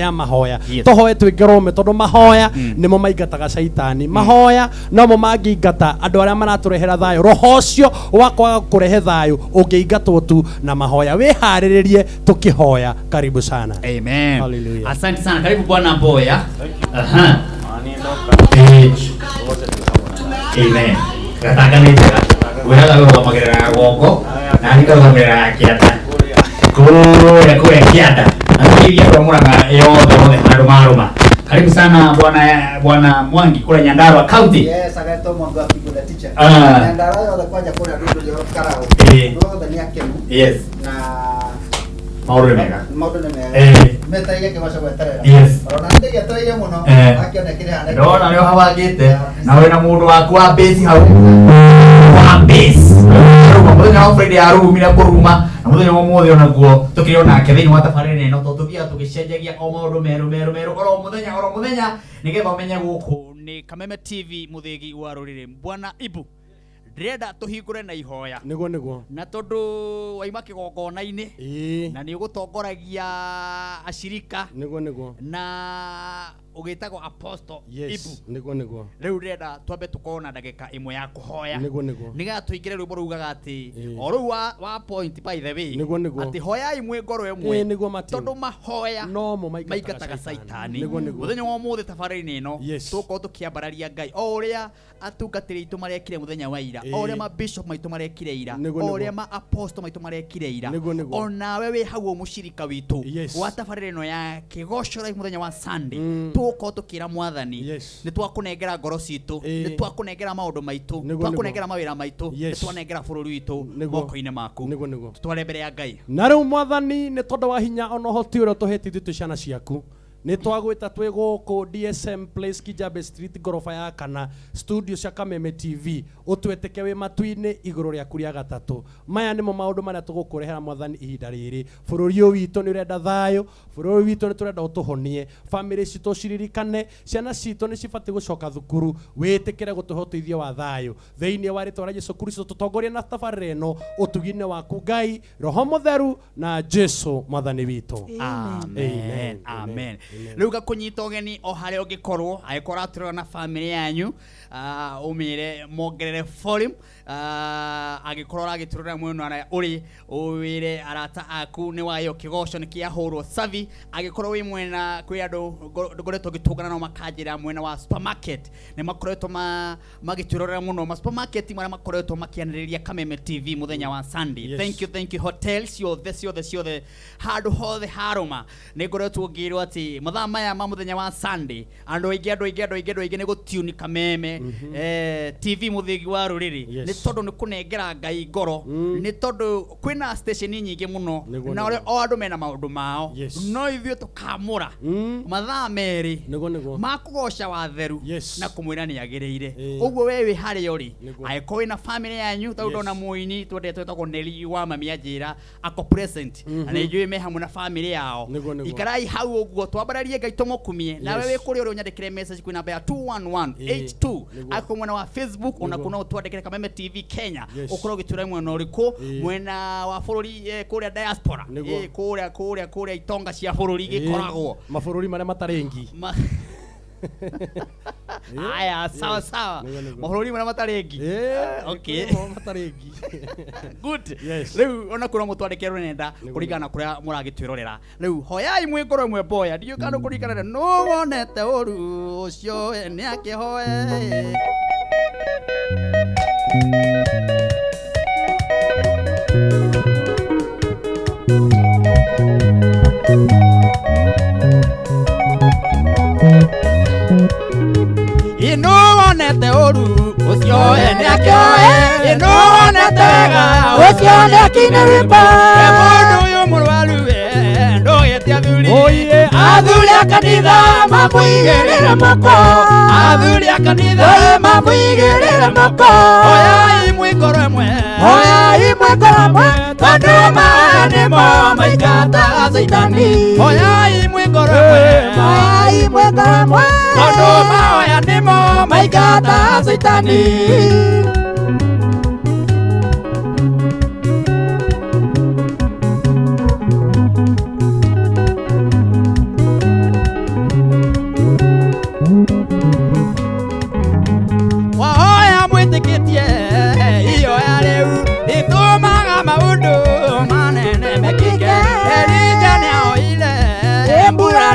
Ya mahoya. Yes. Tũhoe twĩ ngoro tondu mahoya nĩmo maingataga caitani, mahoya nomo mangĩingata andũ arĩa maratũrehera thayũ. Roho ũcio wa kwaga kũrehe thayũ ũngĩingatwo tu na mahoya. Wĩharĩrĩrie tũkĩhoya. Karibu sana. Amen. Hallelujah. Asante sana. Karibu Bwana Mboya. Aha. Eh. Amen. Gatanga nĩ njega. Wĩraga rũgamagĩrĩra gongo na niĩ ngarũgamĩrĩra kĩanda. Kũrĩa kũrĩa kĩanda. Na nĩ andũ a Murang'a yothe yothe handũ marũma. Karibu sana bwana Mwangi kũrĩa Nyandarua County. Yes, agaitwo Mwangi wa Kigo the teacher. Ah. Nyandarua yothe kwanja kũrĩa ndundu yo Karau. Eh. Andũ othe nĩ akenu Yes. na Maũndũ nĩ mega. Maũndũ nĩ mega. Eh. Metereire kĩgoco gweterera. Yes. Ona nĩ ndĩgĩetereire mũno. Eh. Akĩona kĩrĩ hana. Ndona nĩ ũhabangĩte na wĩna mũndũ waku wa base hau wa base. Rĩu mũthenya wa Friday arumire kũruma na mũthenya wa ũmũthĩ onaguo tũkĩrĩ onake thĩinĩ wa tabarĩra ĩno tondũ tũthiaga tũgĩcenjagia o maũndũ merũ merũ merũ oro mũthenya oro mũthenya nĩgetha ũmenye gũkũ nĩ Kameme TV, mũthĩgi wa rũrĩrĩ. Bwana Ibu, ndĩrenda tũhingũre na ihoya. Nĩguo nĩguo. Na tondũ waima kĩgongona-inĩ na nĩ ũgũtongoragia acirika Nĩguo nĩguo. Na ũgĩtagwo Apostle Ibu. Nĩguo nĩguo. Rĩu ndĩrenda twambe tũkorwo na ndagĩka ĩmwe ya kũhoya Nĩguo nĩguo. Nĩgetha tũingĩre rwĩmbo rugaga atĩ o rũu wa point, by the way, Nĩguo, nĩguo. atĩ hoyai mwĩ ngoro ĩmwe Ĩĩ, nĩguo Martin. tondũ mahoya Nomo maingataga maingataga caitani. caitani. Nĩguo, nĩguo. Mũthenya wa ũmũthĩ tabarĩra-inĩ ĩno tũgũkorwo tũkĩambararia Ngai o ũrĩa atungatĩri aitũ marekire mũthenya wa ira, o ũrĩa ma bishop maitũ marekire ira, Nĩguo, o nĩguo. ũrĩa ma apostle maitũ marekire ira. Nĩguo, nĩguo. Onawe wĩ hau mũcirika witũ wa tabarĩra ĩno ya kĩgoco live mũthenya wa Sunday, tũgũkorwo tũkĩra Mwathani nĩ twakũnengera ngoro citũ, nĩ twakũnengera maũndũ maitũ, Nĩguo, twakũnengera mawĩra maitũ, nĩ twanengera bũrũri witũ moko-inĩ maku. Nĩguo nĩguo. Tũtware mbere ya Ngai. Na rĩu Mwathani, nĩ tondũ wa hinya ona ũhoti ũrĩa ũtũhete ithuĩ twĩ ciana ciaku, nĩ twagwĩta twĩ gũkũ DSM Place, Kijabe Street, ngoroba ya kana, studio cia Kameme TV. Ũtweteke wĩ matu-inĩ igũrũ rĩaku rĩa gatatũ. Maya nĩmo maũndũ marĩa tũgũkũrehera Mwathani ihinda rĩrĩ. Bũrũri ũyũ witũ nĩ ũrenda thayũ, bũrũri ũyũ witũ nĩ tũrenda ũtũhonie, bamĩrĩ citũ ciririkane, ciana citũ nĩ cibatiĩ gũcoka thukuru. Wĩtĩkĩre gũtũhe ũteithio wa thayũ thĩinĩ wa rĩtwa rĩa Jesu Kristo. Tũtongorie na tabarĩra ĩno ũtugi-inĩ waku, Ngai Roho Mũtheru na Jesu Mwathani witũ. Amen. Amen. Amen. Rĩu ngakũnyita ũgeni o harĩa ũngĩkorwo, angĩkorwo ũratũrora na famĩlĩ yanyu, ũmĩre mongerere volume. Angĩkorwo ũragĩtũrora mwena ũrĩa ũrĩ, ũwĩre arata aku nĩ wayo kĩgoco nĩ kĩahũrwo savi. Angĩkorwo wĩ mwena kwĩ andũ ngoretwo ngĩtũngana nao makanjĩra mwena wa supermarket nĩ makoretwo magĩtwĩrorera mũno, ma supermarket marĩa makoretwo makĩanĩrĩria Kameme TV mũthenya wa Sunday. Thank you, thank you. Hotel ciothe ciothe ciothe, handũ hothe harũma nĩ ngoretwo ngĩrwo atĩ mathaa maya ma mũthenya wa Sunday andũ aingĩ andũ aingĩ andũ aingĩ andũ aingĩ nĩ gũtune Kameme TV, mũthĩgi wa rũrĩrĩ, nĩ tondũ nĩ kũnengera Ngai ngoro, nĩ tondũ kwĩna station nyingĩ mũno na ũrĩa o andũ mena maũndũ mao, no ithuĩ tũkamũra mathaa 2 Nĩguo nĩguo. Ma kũgoca watheru na kũmwĩra nĩ agĩrĩire. Ũguo we wĩ harĩa ũrĩ, angĩkorwo wĩna family yanyu tondũ ndona mũini twendete wĩtagwo Neli wa mami anjĩra ako present na nĩ njũĩ me hamwe na family yao. Nĩguo, nĩguo. Ikarai hau ũguo twambararie Ngai tũmũkumie. Nawe wĩ kũrĩa ũrĩ ũnyandĩkĩre message kwĩ namba ya 21182. Angĩkorwo mwena wa Facebook ona no ũtwandĩkĩre Kameme TV Kenya. Ũkorwo ũgĩtwĩra mwena ũrĩkũ, mwena wa bũrũri, kũrĩa diaspora, kũrĩa kũrĩa kũrĩa itonga cia bũrũri gĩkoragwo mabũrũri marĩa matarĩ ngi. Aya, sawa sawa. Nĩguo, nĩguo. Mabũrũri marĩa matarĩ ngi. Okay. Nĩguo, matarĩ ngi. Good. Yes. Rĩu ona kũrĩa mũtwandĩkĩre rũrenda kũringana na kũrĩa mũragĩtwĩrorera. Rĩu hoyai mwĩ ngoro ĩmwe mboya. Ndiũĩ kana kũringana na nũ wonete ũru ũcio we nĩ akĩhoe. Ĩno wonete ũru ũcio we nĩ akĩhoe. Ĩno wonete wega ũcio nĩ akine rwĩmbo. We mũndũ ũyũ mũrwaru we ndũgĩte athuri. Oye. Athuri a kanitha mamũigĩrĩre moko. Athuri a kanitha Oye, mamũigĩrĩre moko. Oyai mwĩ ngoro ĩmwe. Oyai mwĩ ngoro ĩmwe tondũ maya nĩmo maingataga caitani. Oyai mwĩ ngoro ĩmwe. Oyai mwĩ ngoro ĩmwe tondũ mahoya nĩmo maingataga caitani.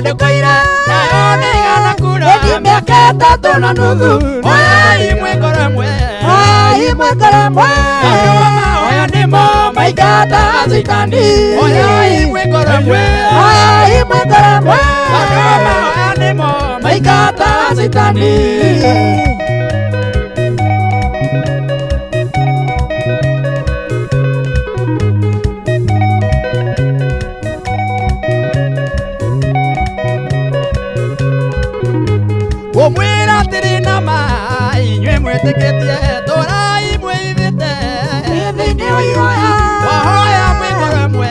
Ndĩkoire nayo ndĩigana kura mĩaka ĩtatũ na nuthu. Oyai mwĩ ngoro ĩmwe, oyai mwĩ ngoro ĩmwe, tondũ mahoya nĩmo maingataga caitani. Oyai mwĩ ngoro ĩmwe, oyai mwĩ ngoro ĩmwe, tondũ mahoya nĩmo maingataga caitani. Ngũmwĩra atĩrĩ na ma inyuĩ mwĩtĩkĩtie tũrai mwĩithĩte thĩinĩ wa ihoya wahoya mwĩ ngoro ĩmwe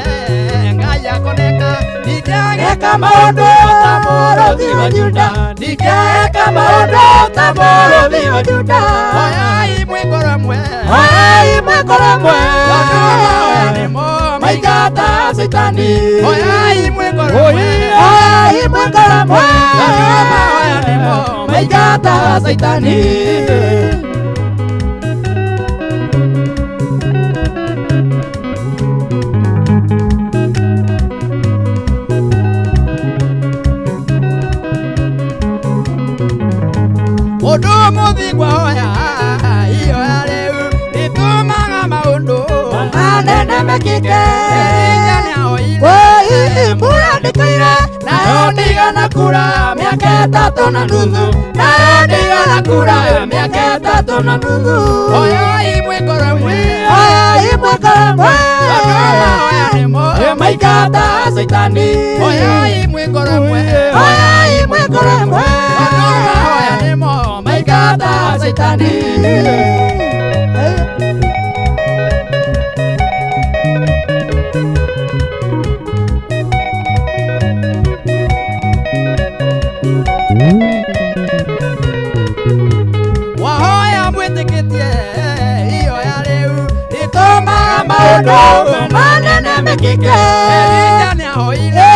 Ngai akoneka ningĩ ageka maũndũ ta mũrũthi wa Juda ningĩ ageka maũndũ ta mũrũthi wa Juda. Hoyai mwĩ ngoro ĩmwe, hoyai mwĩ ngoro ĩmwe, tondũ mahoya nĩmo maingataga caitani. Hoyai mwĩ ngoro ĩmwe, hoyai mwĩ ngoro ĩmwe, tondũ mahoya nĩmo maingataga caitani. Mũndũ mũthingu ahoya ihoya rĩu rĩtũmaga maũndũ manene mekĩke. Elija nĩahoire, woi mbura ndĩkoire, nayo ndĩigana kura mĩaka ĩtatũ na nuthu, nayo ndĩigana kura mĩaka ĩtatũ na nuthu. Hoyai mwĩ ngoro ĩmwe, hoyai mwĩ ngoro ĩmwe, tondũ mahoya nĩmo maingataga caitani. Hoyai mwĩ ngoro ĩmwe, hoyai mwĩ ngoro ĩmwe, tondũ mahoya nĩmo maingataga caitani. Wahoya mwĩtĩkĩtie ihoya rĩu rĩtũmaga maũndũ manene mekĩke. Elija nĩahoire,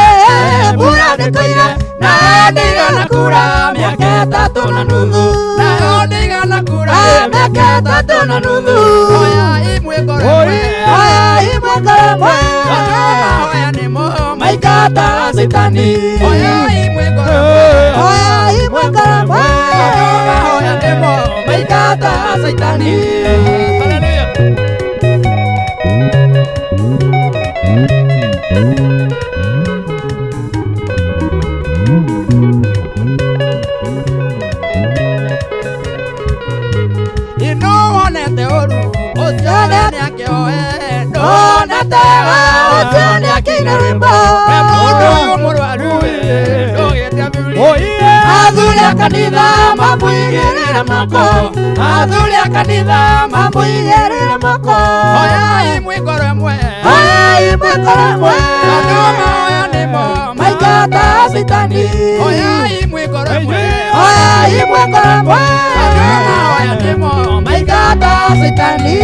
mbura ndĩkoire, nayo ndĩigana kura mĩaka ĩtatũ na nuthu, nayo ndĩigana kura mĩaka ĩtatũ na nuthu. Hoyai mwĩ ngoro ĩmwe, hoyai mwĩ ngoro ĩmwe, tondũ mahoya nĩmo maingataga caitani. Hoyai mwĩ ngoro ĩmwe, hoyai mwĩ ngoro ĩmwe, tondũ mahoya nĩmo maingataga caitani. Hallelujah. Ino wonete ũru ũcio nĩakĩoe, ndonete ũcio nĩakĩine rwĩmbo. We mũndũ ũyũ mũrwaru ndũgĩte athuri, athuri a kanitha mamũigĩrĩre moko, athuri a kanitha mamũigĩrĩre moko. Hoyai mwĩ ngoro ĩmwe, hoyai mwĩ ngoro ĩmwe, tondũ mahoya nĩmo maingataga caitani. Hoyai mwĩ ngoro ĩmwe, hoyai mwĩ ngoro ĩmwe, tondũ mahoya nĩmo maingataga caitani.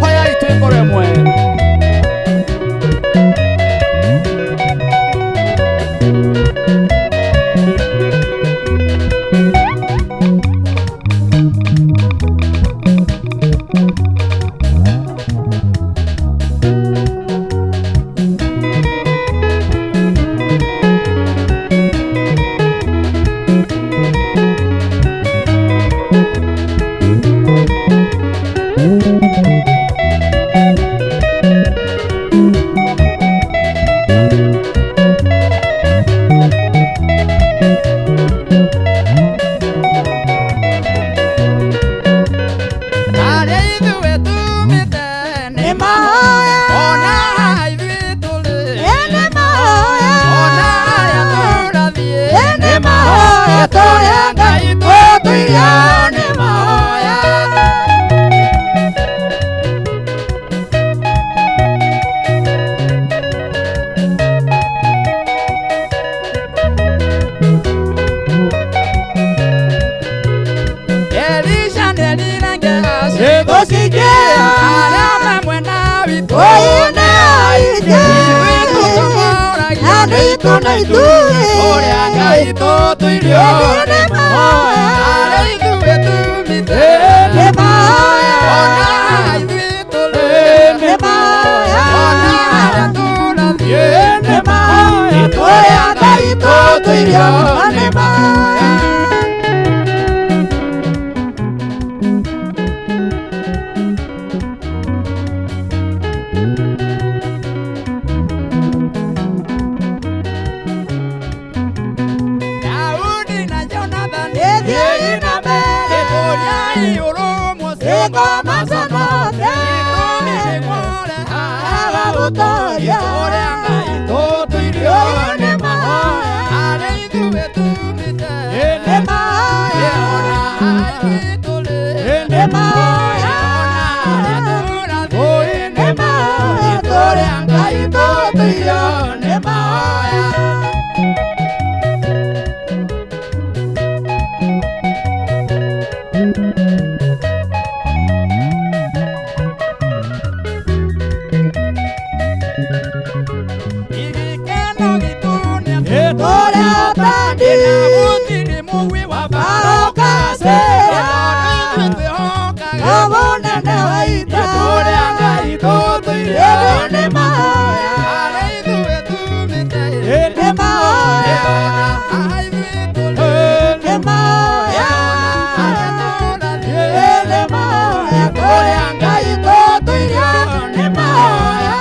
Hoyai twĩ ngoro ĩmwe. Harĩa ithuĩ tumĩte nĩ mahoya, ona haha ithuĩ tũrĩ nĩ mahoya, ona harĩa tũrathiĩ nĩ mahoya, tũrĩa Ngai tũtũirio nĩ mahoya. Elisha nĩerire Gehazi, arĩa me mwena witũ ithuĩ tũtũmoragia. itũ na ithuĩ Ũrĩa Ngai tũtũirio nĩ mahoya Arĩa ithuĩ tumĩte nĩ mahoya Ona ithuĩ tũrĩ nĩ mahoya Ona harĩa tũrathiĩ nĩ mahoya Ũrĩa Ngai tũtũirio nĩ mahoya. Daudi na Jonathani Thiĩi na mbere Gĩtũriai ũrũmwe ũcio Ngoma ciothe Gĩtũmi nĩguo Agagũtoria Ũrĩa Ngai tũtũirio nĩ mahoya Arĩa ithuĩ tumĩte nĩ mahoya Ona ithuĩ tũrĩ nĩ mahoya Ona harĩa tũrathiĩ nĩ mahoya Ũrĩa Ngai tũtũirio nĩ mahoya. Gĩkeno gitũ nĩ atĩ Ũrĩa ũtani gũtirĩ mũgwĩ wa Barokacĩra Tondũ ithuĩ twĩhokaga Mũnene wa ita Ũrĩa Ngai tũtũirio nĩ mahoya Arĩa ithuĩ tumĩte nĩ mahoya Ona ithuĩ tũrĩ nĩ mahoya Harĩa tũrathiĩ nĩ mahoya Ũrĩa Ngai tũtũirio nĩ mahoya.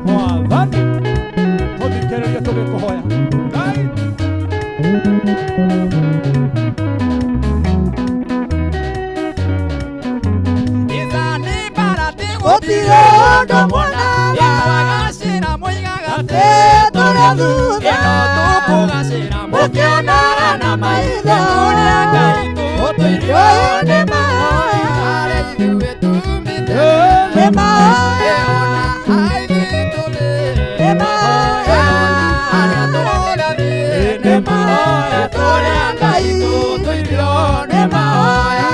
Mwathani tũthikĩrĩrie tũgĩkũhoya Ngai. Ithani barati Gũtirĩ ũndũ mwonaga Twagacĩra moigaga atĩ tũrĩ thutha Ĩno tũkũgacĩra mũkĩonaga na maitho Ũrĩa Ngai tũtũirio nĩ mahoya Arĩa ithuĩ tumĩte nĩ mahoya Ona ithuĩ tũrĩ nĩ mahoya Harĩa tũrathiĩ nĩ mahoya Ũrĩa Ngai tũtũirio nĩ mahoya.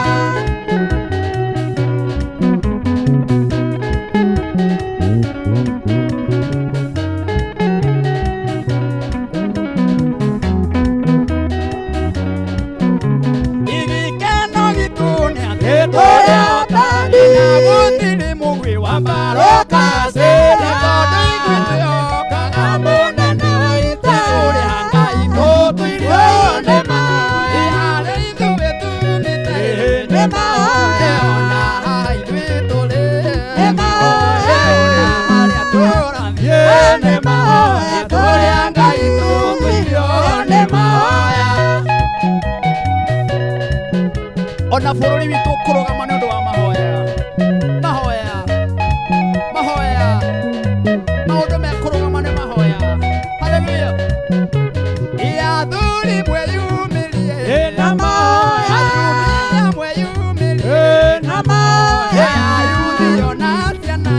Gĩkeno gitũ nĩ atĩ Ũrĩa ũtani gũtirĩ mũgwĩ wa Barokacĩra Tondũ ithuĩ twĩhokaga mũnene wa ita Ũrĩa Ngai tũtũirio nĩ mahoya Harĩa ithuĩ tumĩte nĩ mahoya Ona ithuĩ tũrĩ nĩ mahoya Harĩa tũrathiĩ nĩ mahoya Ũrĩa Ngai tũtũirio nĩ mahoya. Ona bũrũri witũ ũkũrũgama nĩ ũndũ wa mahoya mahoya mahoya maũndũ mekũrũgama nĩ mahoya haleluya athuri mweyumĩrie Na mahoya atumia mweyumĩrie na mahoya ayuthi ona ciana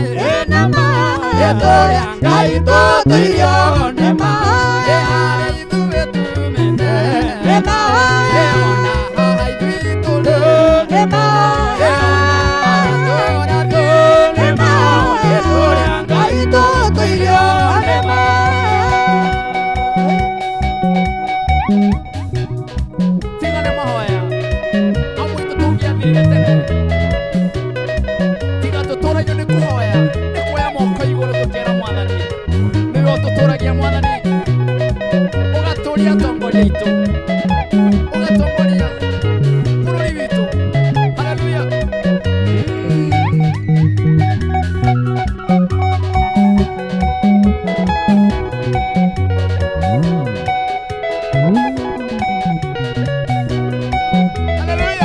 na mahoya Ũrĩa Ngai tũtũirio nĩ mahoya arĩa ithuĩ tumĩte nĩ mahoya ona ithuĩ tũrĩ nĩ mahoya tũrathiĩ nĩ mahoya Ũrĩa Ngai tũtũirio nĩ mahoya. Tiga nĩ mahoya amwe itũ tũngĩathirire tene tiga tũtũragio nĩ kũhoya nĩ kuoya moko igũrũ tũkĩra mwathani nĩwe ũtũtũragia mwathani ũgatũria atongoria aitũ ũgatongoria bũrũri witũ haleluya. Haleluya.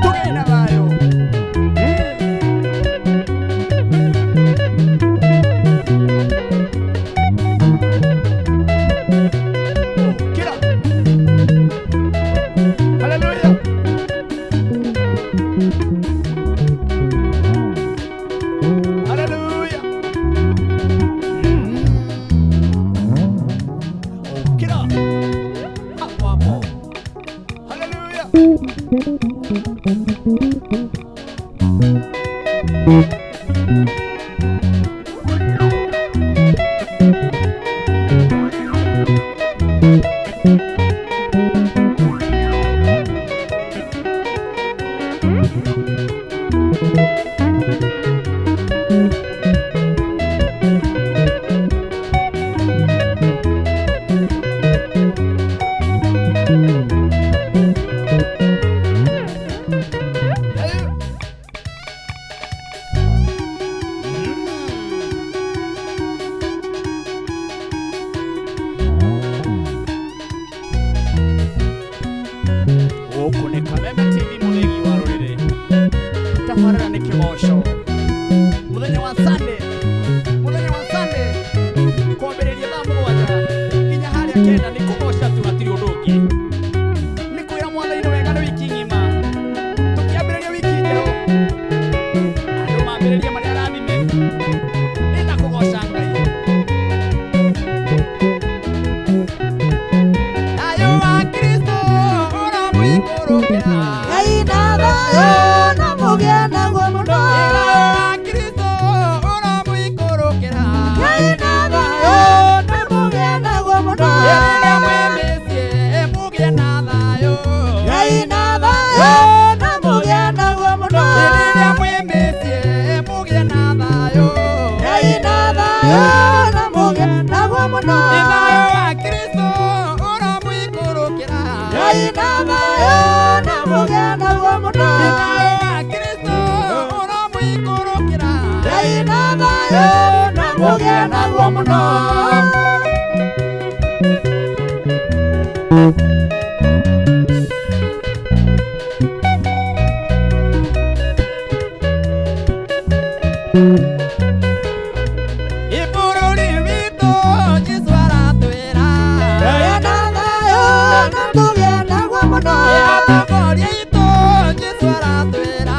Tũgĩe na thayũ. Gũkũ nĩ Kameme TV, mũthĩgi wa rũrĩrĩ. Tabarĩra nĩ kĩgoco mũthenya wa Sunday, mũthenya wa Sunday kwambĩrĩria thaa 7 nginya harĩa 9, nĩ kũgoca tu, hatirĩ ũndũ ũngĩ. Nĩ kwĩra Mwathani wega nĩ wiki ng'ima, tũkĩambĩrĩria wiki njerũ, andũ mambĩrĩrie marĩa arathime. Ndĩna kũgoca Ngai. Thayũ wa Kristo ũramũikũrũkĩra. Ngai na thayũ na mũgĩe naguo mũno. Thayũ wa Kristo ũramũikũrũkĩra. Ngai na thayũ na mũgĩe naguo mũno. Rĩrĩa mwĩ mĩciĩ mũgĩe na thayũ. Ngai na thayũ na mũgĩe naguo mũno. Rĩrĩa mwĩ mĩciĩ mũgĩe na thayũ. Ngai na thayũ na mũgĩe naguo mũno. Thayũ wa Kristo ũramũikũrũkĩra. Ngai na thayũ na mũgĩe naguo mũno. Thayũ wa Kristo ũramũikũrũkĩra. Ngai na thayũ na mũgĩe naguo mũno. Ibũrũri witũ Jesũ aratwĩra. Ngai na thayũ na mũgĩe naguo mũno. Atongoria aitũ Jesũ aratwĩra.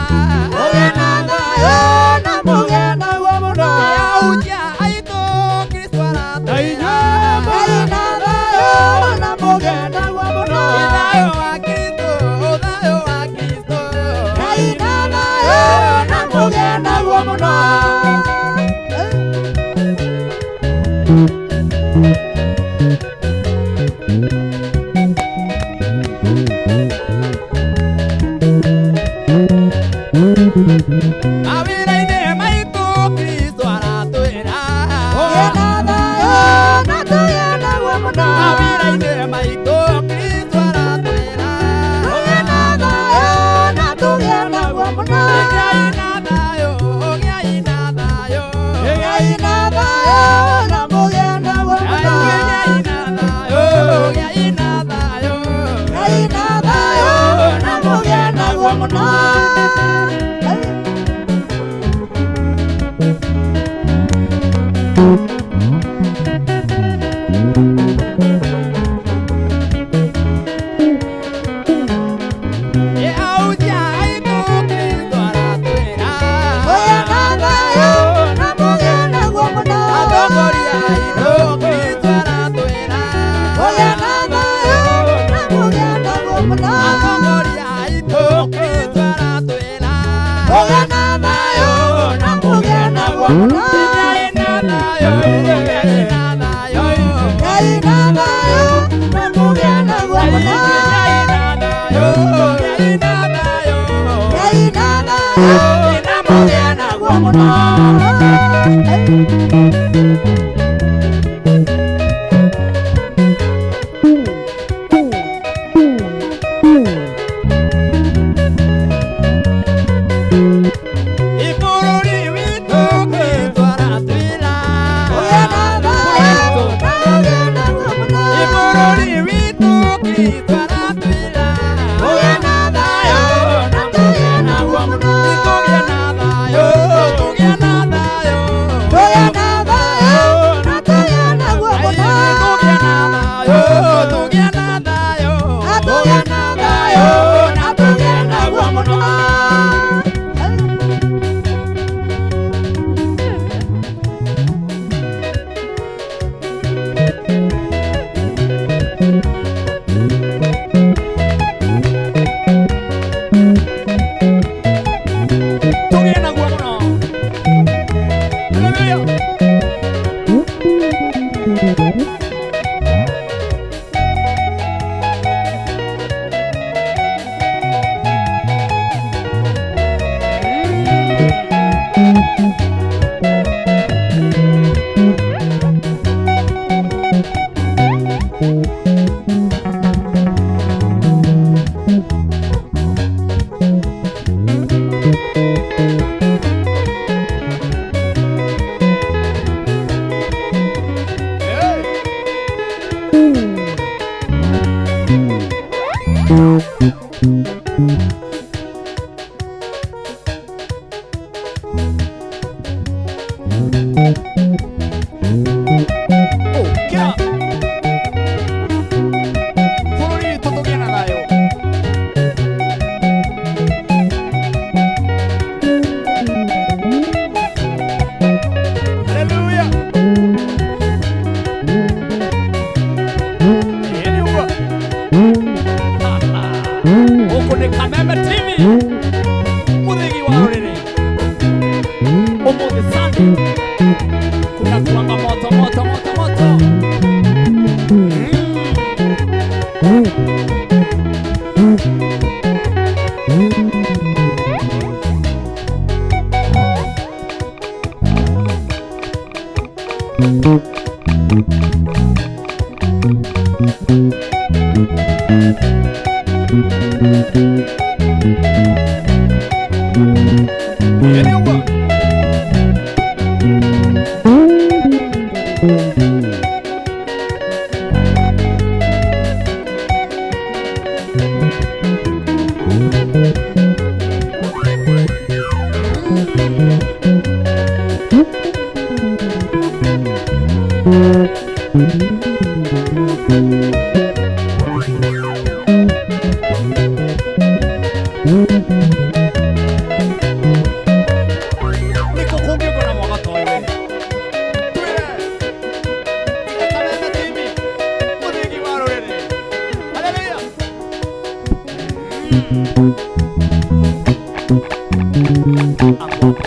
Mũgĩe na thayũ na mũgĩe naguo mũno. Ahunjia aitũ Kristo aratwĩra. Ngai na thayũ na mũgĩe naguo mũno. Thayũ wa Kristo, thayũ wa Kristo. Ngai na thayũ na mũgĩe naguo mũno. Mawĩra-inĩ maitũ Kristo aratwĩra. Mũgĩe na thayũ na tũgĩe naguo mũno. Mawĩra-inĩ maitũ Kristo aratwĩra. Mũgĩe na thayũ na tũgĩe naguo mũno. Gĩai na thayũ, gĩai na thayũ. Ngai na thayũ na mũgĩe naguo mũno. Gĩai na thayũ, gĩai na thayũ. Ngai na thayũ na mũgĩe naguo mũno. Ahunjia aitũ Kristo aratwĩra. Mũgĩe na thayũ na mũgĩe naguo mũno. Atongoria aitũ Kristo aratwĩra. Mũgĩe na thayũ na mũgĩe naguo mũno. Atongoria aitũ Kristo aratwĩra. Mũgĩe na thayũ na mũgĩe naguo mũno. Gĩai na thayũ, gĩai na thayũ. Ngai na thayũ na mũgĩe naguo mũno. Gĩai na thayũ, gĩai na thayũ. Ngai na thayũ na mũgĩe naguo mũno. Ibũrũri witũ Kristo aratwĩra. Mũgĩe na thayũ na mũgĩe naguo mũno. Ibũrũri witũ Kristo aratwĩra. Mũgĩe na thayũ na mũgĩe naguo mũno. Tũgĩe na thayũ, tũgĩe na thayũ. Tũgĩe na thayũ na tũgĩe naguo mũno. Tũgĩe na thayũ, tũgĩe na thayũ. Na tũgĩe na thayũ na tũgĩe naguo mũno. Ũkĩra. Bũrũri witũ tũgĩe na thayũ. Hallelujah. Ĩĩ nĩ ũguo. Gũkũ nĩ Kameme TV, mũthĩgi wa rũrĩrĩ. Ũmũthĩ Sunday kuna kuanga moto moto moto moto. Ĩĩ nĩ ũguo. Nĩkũ kũngĩgwo na mwaka ta ũyũ we? Twĩre. Tiga Kameme TV, mũthĩgi wa rũrĩrĩ. Hallelujah. Amoko.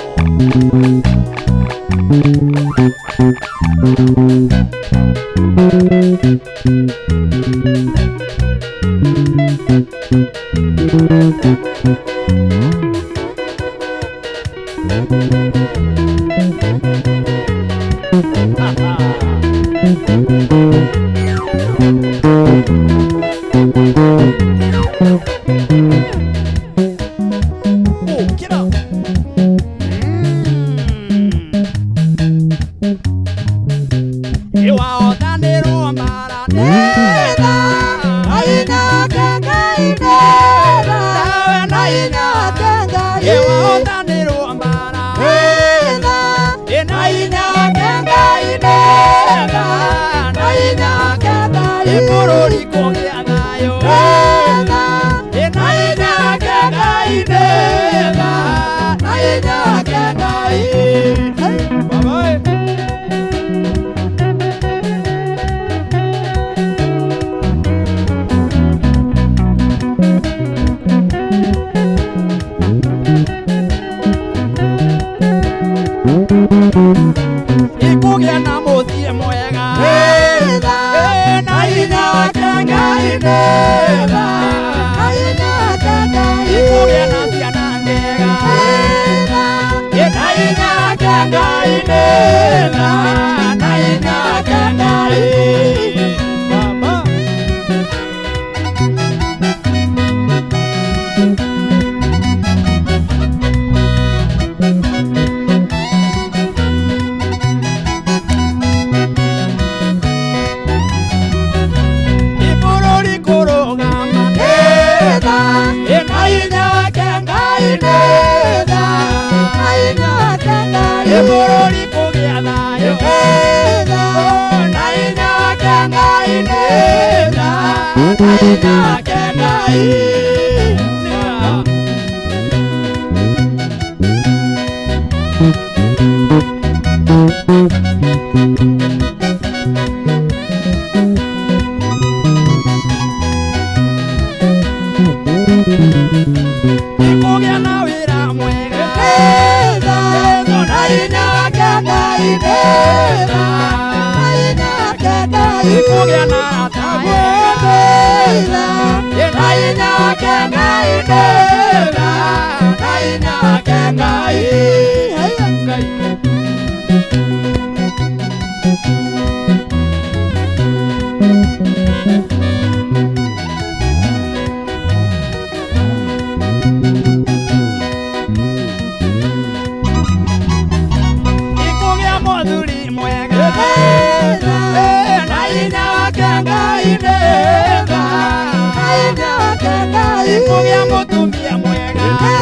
Ũkĩra. Ĩwaothanĩrwo mara nĩtha. Ndawe na Ĩwaothanĩrwo mara ĩna Ĩ bũrũri kũgĩa thayũ. Ĩna Bye-bye. Ikũgĩa na mũthiĩ mwega. Ĩna Ikũgĩa na ciana njega. Ĩna Baba. Ibũrũri kũrũgama ĩna Ibũrũri kũgĩa thayũ. Na Ikũgĩa na wĩra mwega. Ikũgĩa na arata ega. Ngai. wake Ngai nĩ tha, na hinya wake Ngai. Kũgĩa mũtumia mwega nĩ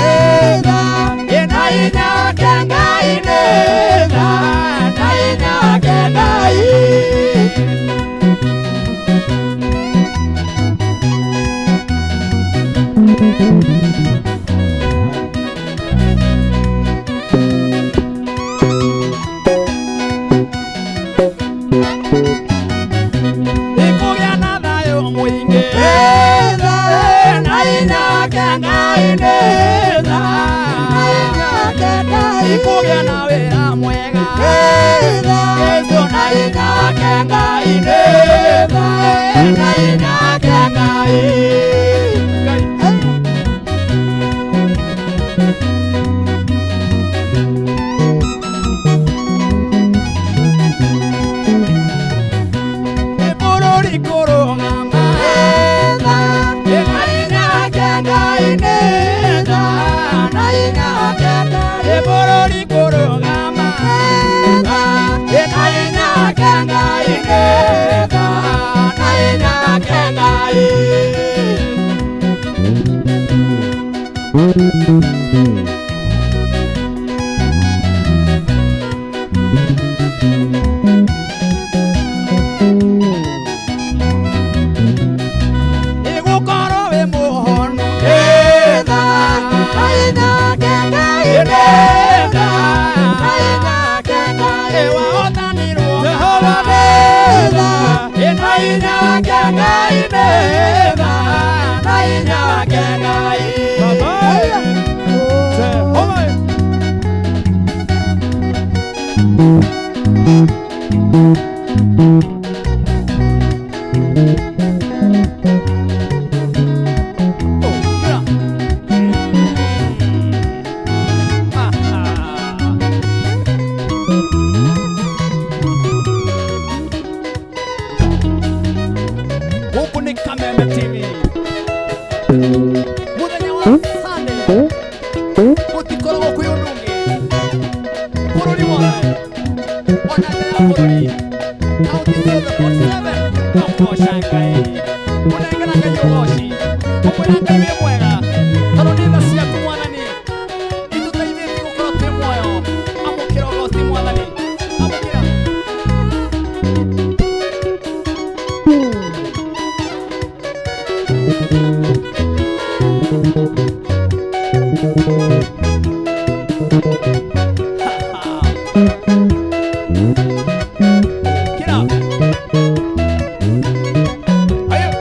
tha, na hinya wake Ngai nĩ tha, na hinya wake Ngai. Ikũgĩa na thayũ mũingĩ na hinya wake Ngai nĩ tha, na hinya wake Ngai. Ikũgĩa na wĩra mwega Yesu, na hinya wake Ngai nĩ tha, na hinya wake Ngai. Bũrũri kũrũgama na hinya wake Ngai nĩ tha, na hinya wake Ngai. Bũrũri kũrũgama na hinya wake Ngai nĩ tha, na hinya wake Ngai. Ĩgũkorwo wĩ mũhonu nĩ tha, na hinya wake Ngai nĩ tha, na hinya wake Ngai. Wahotanirwo Jehova nĩ tha, na hinya wake Ngai nĩ tha, na hinya wake Ngai. Baba. Jehova. Gũkũ nĩ Kameme TV mũthenya wa Sunday gũtikoragwo kwĩ ũndũ ũngĩ bũrũri wothe ona nja ya bũrũri kaunti ciothe 47 no kũgoca Ngai, kũnengera Ngai ũgoci, kũmwĩra Ngai wĩ mwega tondũ nĩ tha ciaku Mwathani itũteithĩtie gũkorwo twĩ muoyo. Amũkĩra ũgoci Mwathani, amũkĩra. Kira. Ayo.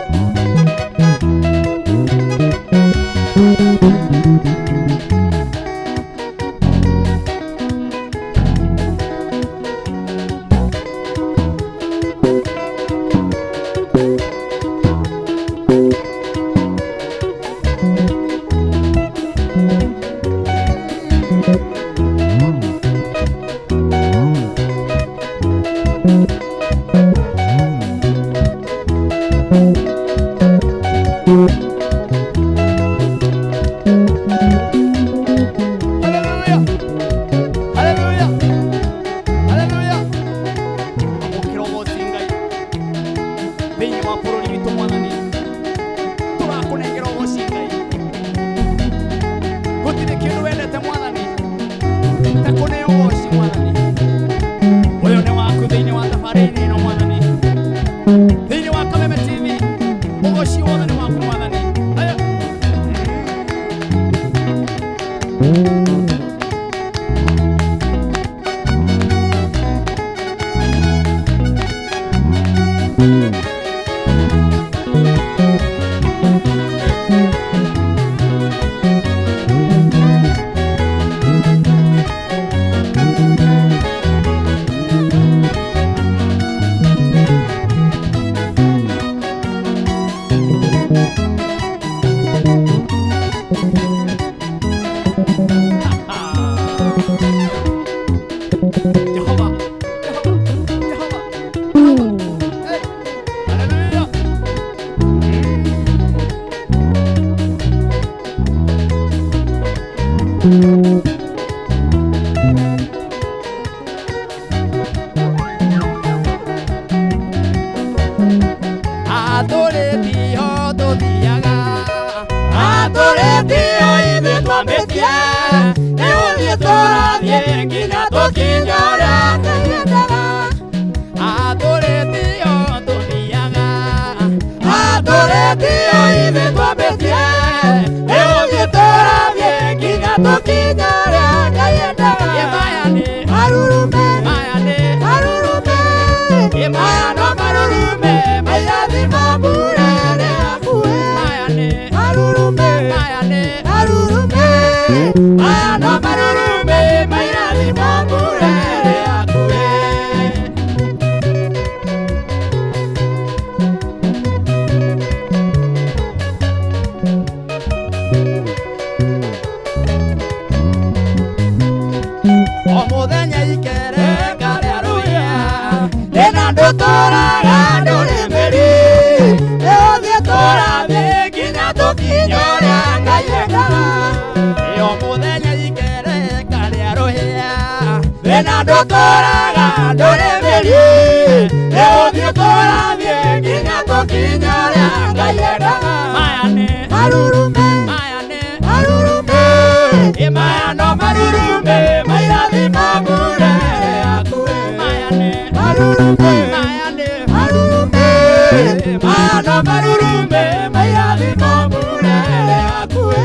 Hallelujah. Hallelujah. Hallelujah. Amũkĩra ũgoci Ngai thĩinĩ wa bũrũri witũ Mwathani, tũrakũnengera ũgoci Ngai. Gũtirĩ kĩndũ wendete Mwathani ta kũneo ũgoci Mwathani. Ũyũ nĩ waku thĩinĩ wa tabarĩra ĩno Mwathani, thĩinĩ wa Kameme TV, ũgoci wothe nĩ waku Mwathani. Aya. Githĩ ithuĩ twambĩtie nĩ gũthiĩ tũrathiĩ nginya tũkinye ũrĩa Ngai endaga. Marurume, marurume, maya no marurume, mairathimo mbura ĩrĩ hakuhĩ. Marurume, marurume, maya no marurume, mairathimo mbura ĩrĩ hakuhĩ. O mũthenya ikereka rĩa rũhĩa thĩna ndũtũraga ndũrĩ mĩri nĩ ũthiĩ tũrathiĩ nginya tũkinye ũrĩa Ngai endaga. O mũthenya ikereka rĩa rũhĩa thĩna ndũtũraga ndũrĩ mĩri nĩ ũthiĩ tũrathiĩ nginya tũkinye ũrĩa Ngai endaga. Marurume, marurume, maya no marurume, mairathimo mbura ĩrĩ hakuhĩ. Marurume, marurume, maya no marurume, mairathimo mbura ĩrĩ hakuhĩ.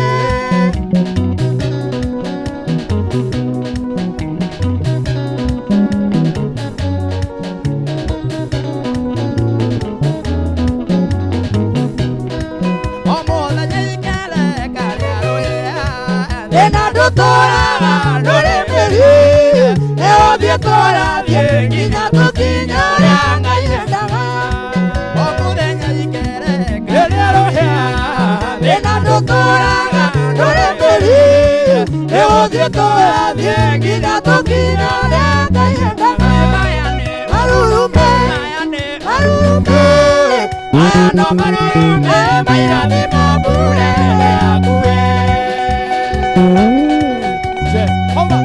O mũthenya ikereka rĩa rũhĩa thĩna ndũtũraga ndũrĩ mĩri nĩ ũthiĩ tũrathiĩ nginya tũkinye ũrĩa Ngai endaga. O mũthenya ikereka rĩa rũhĩa thĩna ndũtũraga ndũrĩ mĩri nĩ ũthiĩ tũrathiĩ nginya tũkinye ũrĩa Ngai endaga. Marurume, marurume, maya no marurume, mairathimo mbura ĩrĩ hakuhĩ. Jehova.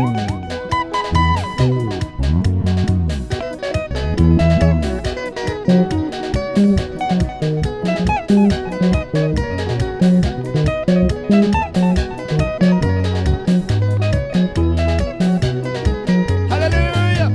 Hallelujah.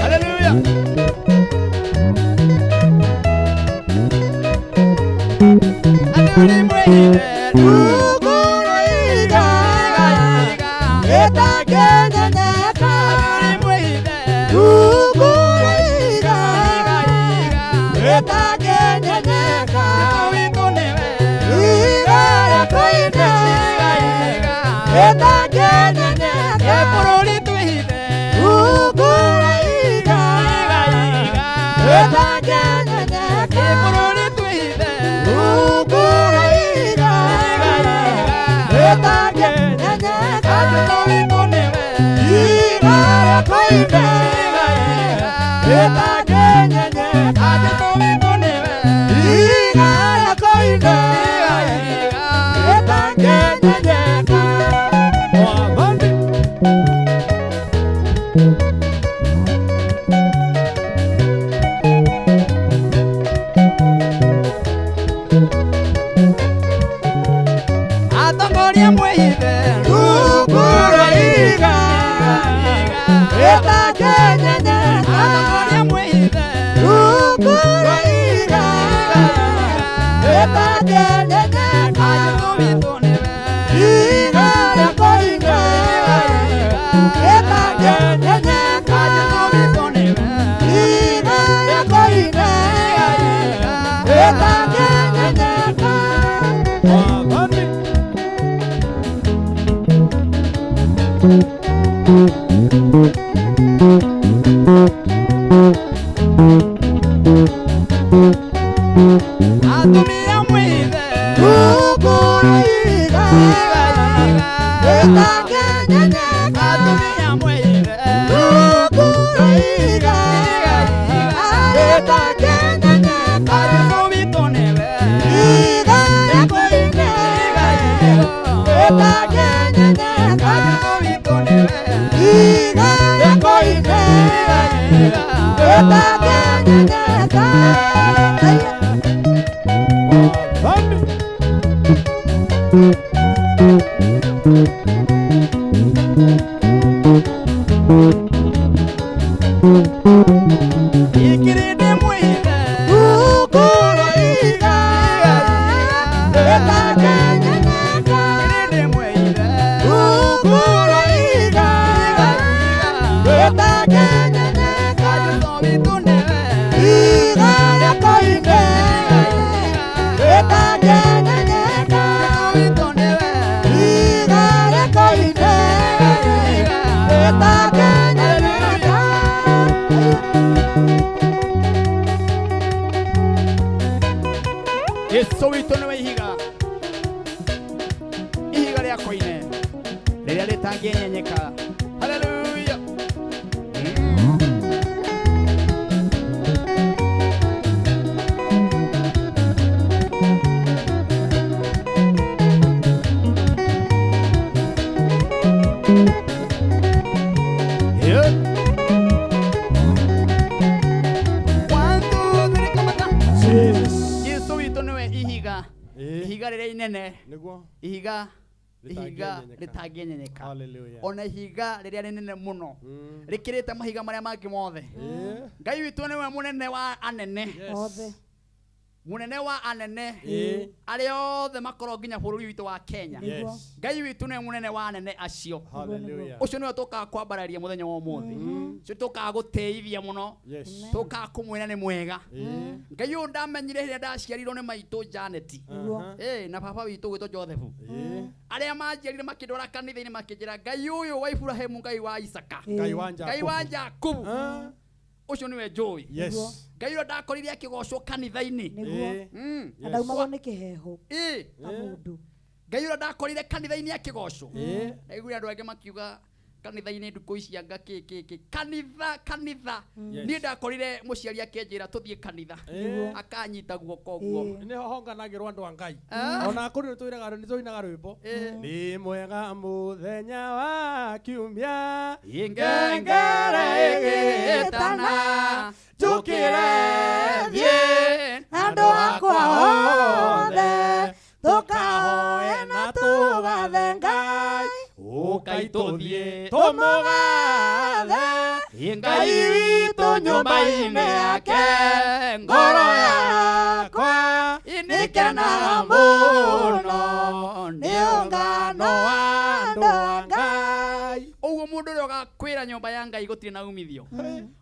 Hallelujah. Ruguru-iga, ĩtangĩnyenyeka. Ruguru-iga, ĩtangĩnyenyeka. Iga rĩa koine, ĩtangĩnyenyeka. Ruguru-iga, ĩtangĩnyenyeka. Ruguru-iga, ĩtangĩnyenyeka. Iga rĩa koine, ĩtangĩnyenyeka. Iga rĩa koine, ĩtangĩnyenyeka. Mwathani. Atongoria mwĩhithe Ruguru-iga, ĩtangĩnyenyeka. Atongoria mwĩhithe Ruguru-iga, ĩtangĩnyenyeka. Jesu witũ nĩwe Iga rĩa koine, ĩtangĩnyenyeka. Jesu witũ nĩwe Iga rĩa koine, ĩtangĩnyenyeka. Mwathani. Atumia mwĩhithe Ĩtangĩnyenyeka. Wathani. Ikirinde mwithe Ukuro iga ĩtangĩnyenyeka. Ikirinde mwithe Ukuro iga ĩtangĩnyenyeka. Jesu witũ nĩwe Iga rĩa koine ĩtangĩnyenyeka. Jesu witũ nĩwe Iga rĩa koine ĩtangĩnyenyeka. Jesu witũ nĩwe ihiga ihiga rĩa koine rĩrĩa rĩtangĩenyenyeka haleluya Yeah. One, two, three, come on. Jesus. Jesu witũ nĩwe ihiga Ĩĩ. ihiga rĩrĩa inene Nĩguo. ihiga ihiga Rĩtangĩenyenyeka. rĩtangĩenyenyeka Hallelujah. ona ihiga rĩrĩa rĩnene mũno Mm. rĩkĩrĩte mahiga marĩa mangĩ mothe Ĩĩ. ngai witũ nĩwe mũnene wa anene Yes. Othe. mũnene wa anene Ĩĩ. arĩa othe makorwo nginya bũrũri witũ wa kenya Yes. ngai witũ nĩwe mũnene wa anene acio Hallelujah. ũcio nĩwe tũkaga kwambararia mũthenya wa ũmũthĩ ũcio tũkaga gũtĩithia mũno Yes. tũkaga kũmwĩra nĩ mwega Ĩĩ. ngai ũyũ ndamenyire rĩrĩa ndaciarirwo nĩ maitũ Janet Nĩguo. Ĩĩ, na baba witũ gwĩtwo Joseph Ĩĩ. arĩa manjiarire makĩndwara kanitha-inĩ makĩnjĩra ngai ũyũ wa Iburahĩmu ngai wa Isaka Ngai wa ngai wa Jakubu. Jakubu Ah. ũcio nĩwe njũĩ Yes. ngai ũrĩa ndakorire akĩgocwo kanitha-inĩ Nĩguo. Ĩĩ. Mm. Na ndaumagwo nĩ kĩheho Ĩĩ, ta mũndũ. ngai ũrĩa ndakorire kanitha-inĩ akĩgocwo Ĩĩ. ndaiguire andũ angĩ makiuga kanitha-inĩ ndukũ ici anga kĩ kĩ kĩ kanitha kanitha Yes. niĩ ndakorire mũciari akĩnjĩra tũthiĩ kanitha Ĩĩ. akanyita guoko ũguo Ĩĩ. nĩho honganagĩrwo andũ a ngai Ah. ona kũrĩ nĩtũinaga nĩtũinaga rwĩmbo Ĩĩ. nĩ mwega mũthenya wa kiumia Ngengere ĩgĩtana njũkĩre thiĩ Andũ akwa othe tũkahoe na tũgathe Ngai ũkai tũthiĩ tũmũgathe Ngai witũ nyũmba-inĩ yake ngoro yakwa nĩkenaga mũno nĩ ũngano wa andũ a Ngai. ũguo mũndũ ũrĩa ũgakwĩra nyũmba ya ngai gũtirĩ na umithio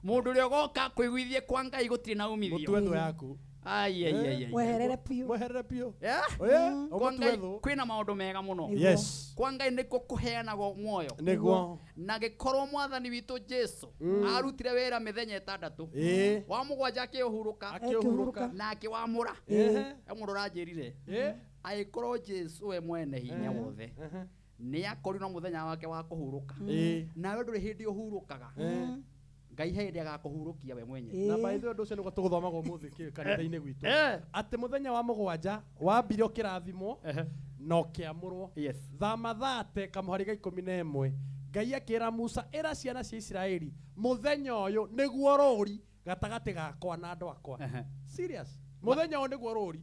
mũndũ ũrĩa ũgoka kũiguithie kwa ngai gũtirĩ na umithio mũtue thũ yaku Ai, ai, ai, ai. Weherere biũ. mweherere biũ Yeah? Ĩĩ, Kwa ũmũtue ngai thũ kwĩna maũndũ mega mũno Nĩguo. yes kwa ngai nĩkuo kũheanagwo muoyo nĩguo na gĩkorwo mwathani witũ jesu arutire wĩra mĩthenya ĩtandatũ Ĩĩ. wa mũgwanja akĩũhurũka akĩũhurũka na akĩwamũra Ĩĩ. he mũndũ ũranjĩrire Ĩĩ. agĩkorwo jesu we mwene hinya wothe Ehe. nĩ akorirwo na mũthenya wake wa kũhurũka Ĩĩ. nawe ndũrĩ hĩndĩ ũhurũkaga Ĩĩ. ngai he hĩndĩ agakũhurũkia we mwenyewe Ĩĩ. na by the way ũndũ ũcio nĩguo tũgũthomaga ũmũthĩ kanitha-inĩ gwitũ Eh. atĩ mũthenya wa mũgwanja wambire ũkĩrathimwo na ũkĩamũrwo Yes. thama thate kamũhari ga ikũmi na ĩmwe ngai akĩra musa ĩra ciana cia isiraeli mũthenya ũyũ nĩguo rũri gatagatĩ gakwa na andũ akwa Ehe. serious mũthenya ũyũ nĩguo rũri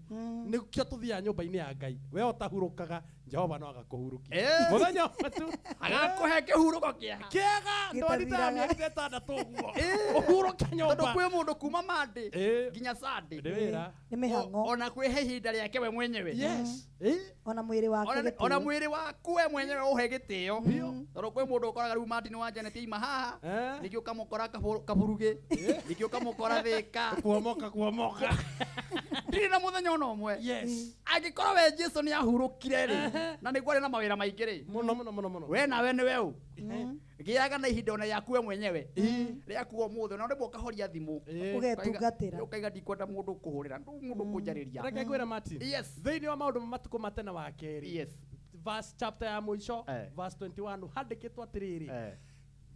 nĩkĩo tũthiaga nyũmba-inĩ ya ngai we ũtahurũkaga jehova no agakũhurukia Eh. mũthenya ũmwe tu agakũhe kĩhurũko kĩega kĩega ndwaritaga Gĩtathiraga. mĩeri ta ĩtandatũ ũguo ũhurũke tondũ nyũmba kwĩ mũndũ kuma Monday Ĩĩ. nginya Sunday Nĩ wĩra Nĩ mĩhang'o. ona kwĩhe ihinda rĩake we mwenyewe yes Ĩĩ. Ona mwĩrĩ wake ona gĩtĩo. ona mwĩrĩ waku we mwenyewe ũhe gĩtĩo tondũ kwĩ mũndũ ũkoraga rĩu Martin wa Janet ima haha Eh. ningĩ ũkamũkora kaburuge ningĩ ũkamũkora Thĩka kuomoka kuomoka ndirĩ na mũthenya ona ũmwe yes angĩkorwo we Jesu nĩ ahurũkire rĩ na nĩ kwarĩ na mawĩra maingĩ rĩ mũno mũno mũno mũno we nawe nĩ we ũ gĩaga na ihinda ona yaku we mwenyewe rĩaku ũmũthĩ ona rĩmwe ũkahoria thimũ Ĩĩ. Ũgetungatĩra. ũkaiga ndikwenda mũndũ kũhũrĩra ndũ mũndũ kũnjarĩria reke ngwĩre Martin Yes. thĩinĩ wa maũndũ ma matukũ ma tene wa kerĩ Yes. verse chapter ya mũico Eh. verse 21 handĩkĩtwo atĩrĩrĩ Eh.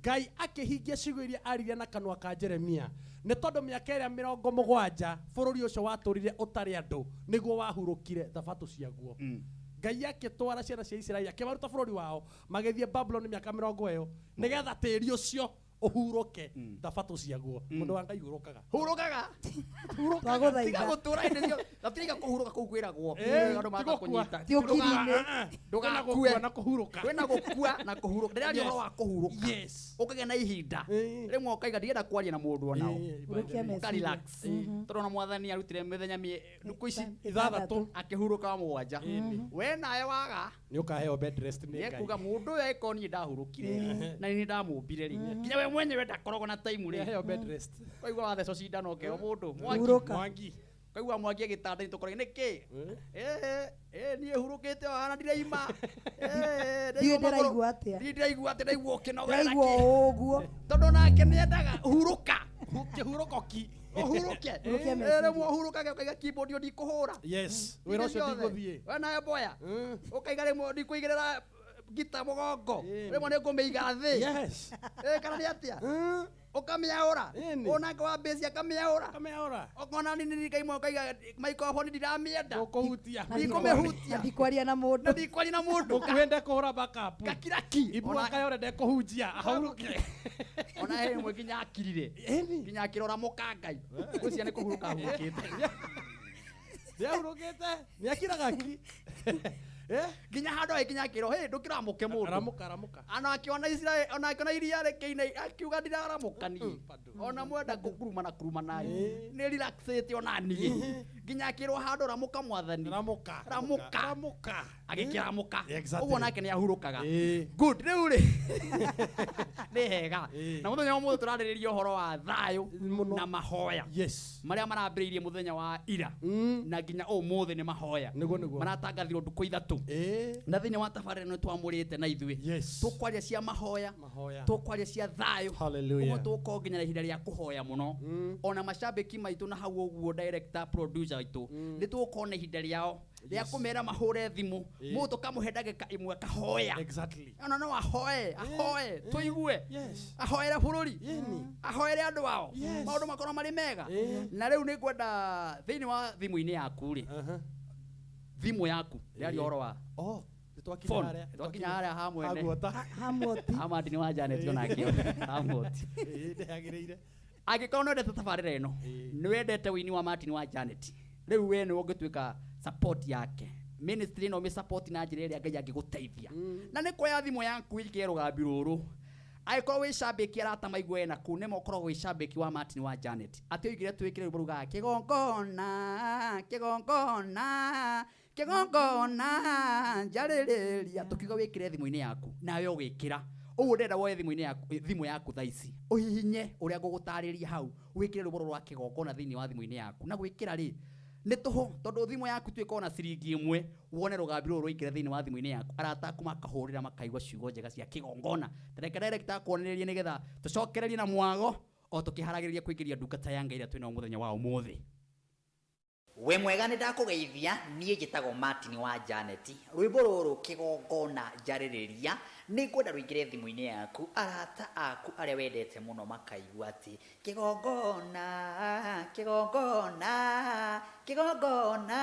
ngai akĩhingia ciugo iria aririe na kanua ka jeremia nĩ tondũ mĩaka ĩrĩa mĩrongo mũgwanja bũrũri ũcio watũrire ũtarĩ andũ nĩguo wahurũkire thabatũ ciaguo ngai akĩtwara ciana cia isiraeli akĩmaruta bũrũri wao magĩthiĩ babuloni mĩaka mĩrongo ĩyo nĩgetha tĩri ũcio Ũhurũke thabatũ ciaguo. Mũndũ wa Ngai hurũkaga. Hurũkaga. Twagũthaitha. Tiga gũtũra hĩndĩ ciothe. Na tiga kũhurũka kũu kwĩragwo. Eh, Andũ ti gũkua. makakũnyita. Ti ũkiri-inĩ. Ndũgakue. Kwĩna gũkua na kũhurũka. Kwĩna gũkua na kũhurũka. Ndĩraria ũhoro wa kũhurũka. Yes. Ũkagĩa na ihinda. Eh. Rĩmwe ũkaiga ndirenda kwaria na mũndũ ona ũ. Eh, Hurũkia meciria. Ũka relax. Tondũ ona mwathani arutire mĩthenya ndukũ ici Ithathatũ. akĩhurũka wa mũgwanja. We nawe waga Nĩ ũkaheo bed rest nĩ Ngai. nĩekuga mũndũ ũyũ angĩkorwo niĩ ndahurũkire na nĩ ndamũmbire rĩ nginya we mwenyewe ndakoragwo na time rĩ Nĩaheo bed rest. kwaigua wathecwo cindano ũkeo mũndũ mwaki Hurũka. Mwangi. kaigua mwangi agĩtanda tũkorage nĩkĩ Eh, niĩ hurũkĩte o haha ndiraima. Eh, Ndiũĩ ndĩraigua atĩa. Ndiũĩ ndĩraigua atĩa ndaigua ũkĩnogera Ndaigua nakĩ. o ũguo. Tondũ nake nĩendaga hurũka. Kĩhurũko ki. Ũhurũke. Hurũkia Eh, meciria. rĩmwe ũhurũkage ũkaiga keyboard ĩyo ndikũhũra. Yes. Wĩra ũcio ndigũthiĩ. We nawe boya. Ũkaiga rĩmwe ndikũigĩrĩra ngita mũgongo. Ĩĩ. Rĩmwe nĩngũmĩiga thĩ. Yes. Eh, kana nĩ atĩa? Ũkamĩaũra. Ĩni. Onake wa bass akamĩaũra. Kamĩaũra. Ũkona nini nikaimwe ũkaiga microphone ndiramĩenda. Ndũkũhutia. Na Ndikũmĩhutia. Na ndikwaria na Na mũndũ. ndikwaria na mũndũ. Mũkuhĩ ndekũhũra backup. Gakiraki. Ibua kayore ndekũhunjia. Ahurũke. Ona he ĩmwe nginya akirire. Ĩni. Nginya akĩrora mũka Ngai. Ngwĩciria nĩ kũhurũka ahurũkĩte. Nĩahurũkĩte. Nĩakiraga ki. Eh? Nginya handũ agĩkinya akĩrwo, "Hey, ndũkĩramũke mũndũ." Ramũka ramũka. Ona akĩona Israel, ona akĩona iria rĩkĩina akiuga ndiraramũka niĩ. Bado. Ona mwenda kũkurumana kurumana nĩ relaxĩte ona niĩ. Nginya akĩrwo handũ ramũka mwathani. Ramũka. Ramũka. Ramũka. Agĩkĩramũka. Exactly. Ũguo nake nĩ ahurũkaga. Ĩĩ. Good, rĩu rĩ. Nĩ hega. Ĩĩ. Na mũthenya wa ũmũthĩ tũrarĩrĩria ũhoro wa thayũ Mũno. na mahoya. Yes. Marĩa marambĩrĩirie mũthenya wa ira na nginya ũmũthĩ nĩ mahoya. Nĩguo nĩguo. Maratangathirwo ndukũ ithatũ. Ĩĩ. Na thĩinĩ wa tabarĩra ĩno twamũrĩte na ithuĩ. Yes. Tũkwaria cia mahoya. Mahoya. Tũkwaria cia thayũ. Hallelujah. Ũguo tũgũkorwo nginya na ihinda rĩa kũhoya mũno. Ona macambĩki maitũ na hau ũguo director producer aitũ nĩ tũgũkorwo na ihinda rĩao rĩa kũmera mahũre thimũ. Mũndũ tũkamũhe ndagĩka ĩmwe akahoya. Exactly. Ona no ahoe, ahoe, tũigue. Yes. Ahoere bũrũri. Ĩni. Ahoere andũ ao. Yes. Maũndũ makorwo marĩ mega. Ĩĩ. Na rĩu nĩ ngwenda thĩinĩ wa thimũ-inĩ yaku rĩ, Aha. thimũ yaku ndĩraria ũhoro wa Oh, nĩtwakinya phone. harĩa. Twakinya harĩa ha mwene. Haguota. Hamoti. Hamadi nĩ wa Janet onake. Hamoti. Ĩĩ, ndĩhagĩrĩire. Angĩkorwo nĩ wendete tabarĩra ĩno, Ĩĩ. nĩ wendete ũini wa Martin wa Janet, rĩu we nĩwe ũngĩtuĩka support yake. Ministry ĩno ũmĩ-support na njĩra ĩrĩa Ngai angĩgũteithia. Na nĩ kuoya thimũ yaku ĩkĩre rũgambi rũrũ. Angĩkorwo wĩ cambĩki arata maigue na kũu nĩma ũkoragwo wĩ cambĩki wa Martin wa Janet. Atĩ oigire twĩkĩre rwĩmbo rugaga kĩgongona, kĩgongona, kĩgongona njarĩrĩria. Tũkiuga wĩkĩre thimũ-inĩ yaku, nawe ũgĩkĩra. Ũguo ndĩrenda woe thimũ-inĩ yaku, thimũ yaku thaa ici. Ũhihinye ũrĩa ngũgũtarĩria hau, wĩkĩre rwĩmbo rũrũ rwa kĩgongona thĩinĩ wa thimũ-inĩ yaku. Na gwĩkĩra rĩ, nĩ tũhũ tondũ thimũ yaku tuĩka ona ciringi ĩmwe wone rũgambi rũrũ rũingĩre thĩinĩ wa thimũ-inĩ yaku arata aku makahũrĩra makaigua ciugo njega cia kĩgongona. Ta reke director akuonererie nĩgetha tũcokererie na mwago o tũkĩharagĩrĩria kũingĩria ndungata ya Ngai ĩrĩa twĩnayo mũthenya wa ũmũthĩ. We mwega nĩ ndakũgeithia, niĩ njĩtagwo Martin wa Janet. Rwĩmbo rũrũ kĩgongona njarĩrĩria nĩ ngwenda rũingĩre thimũ-inĩ yaku, arata aku arĩa wendete mũno makaigua atĩ kĩgongona, kĩgongona, kĩgongona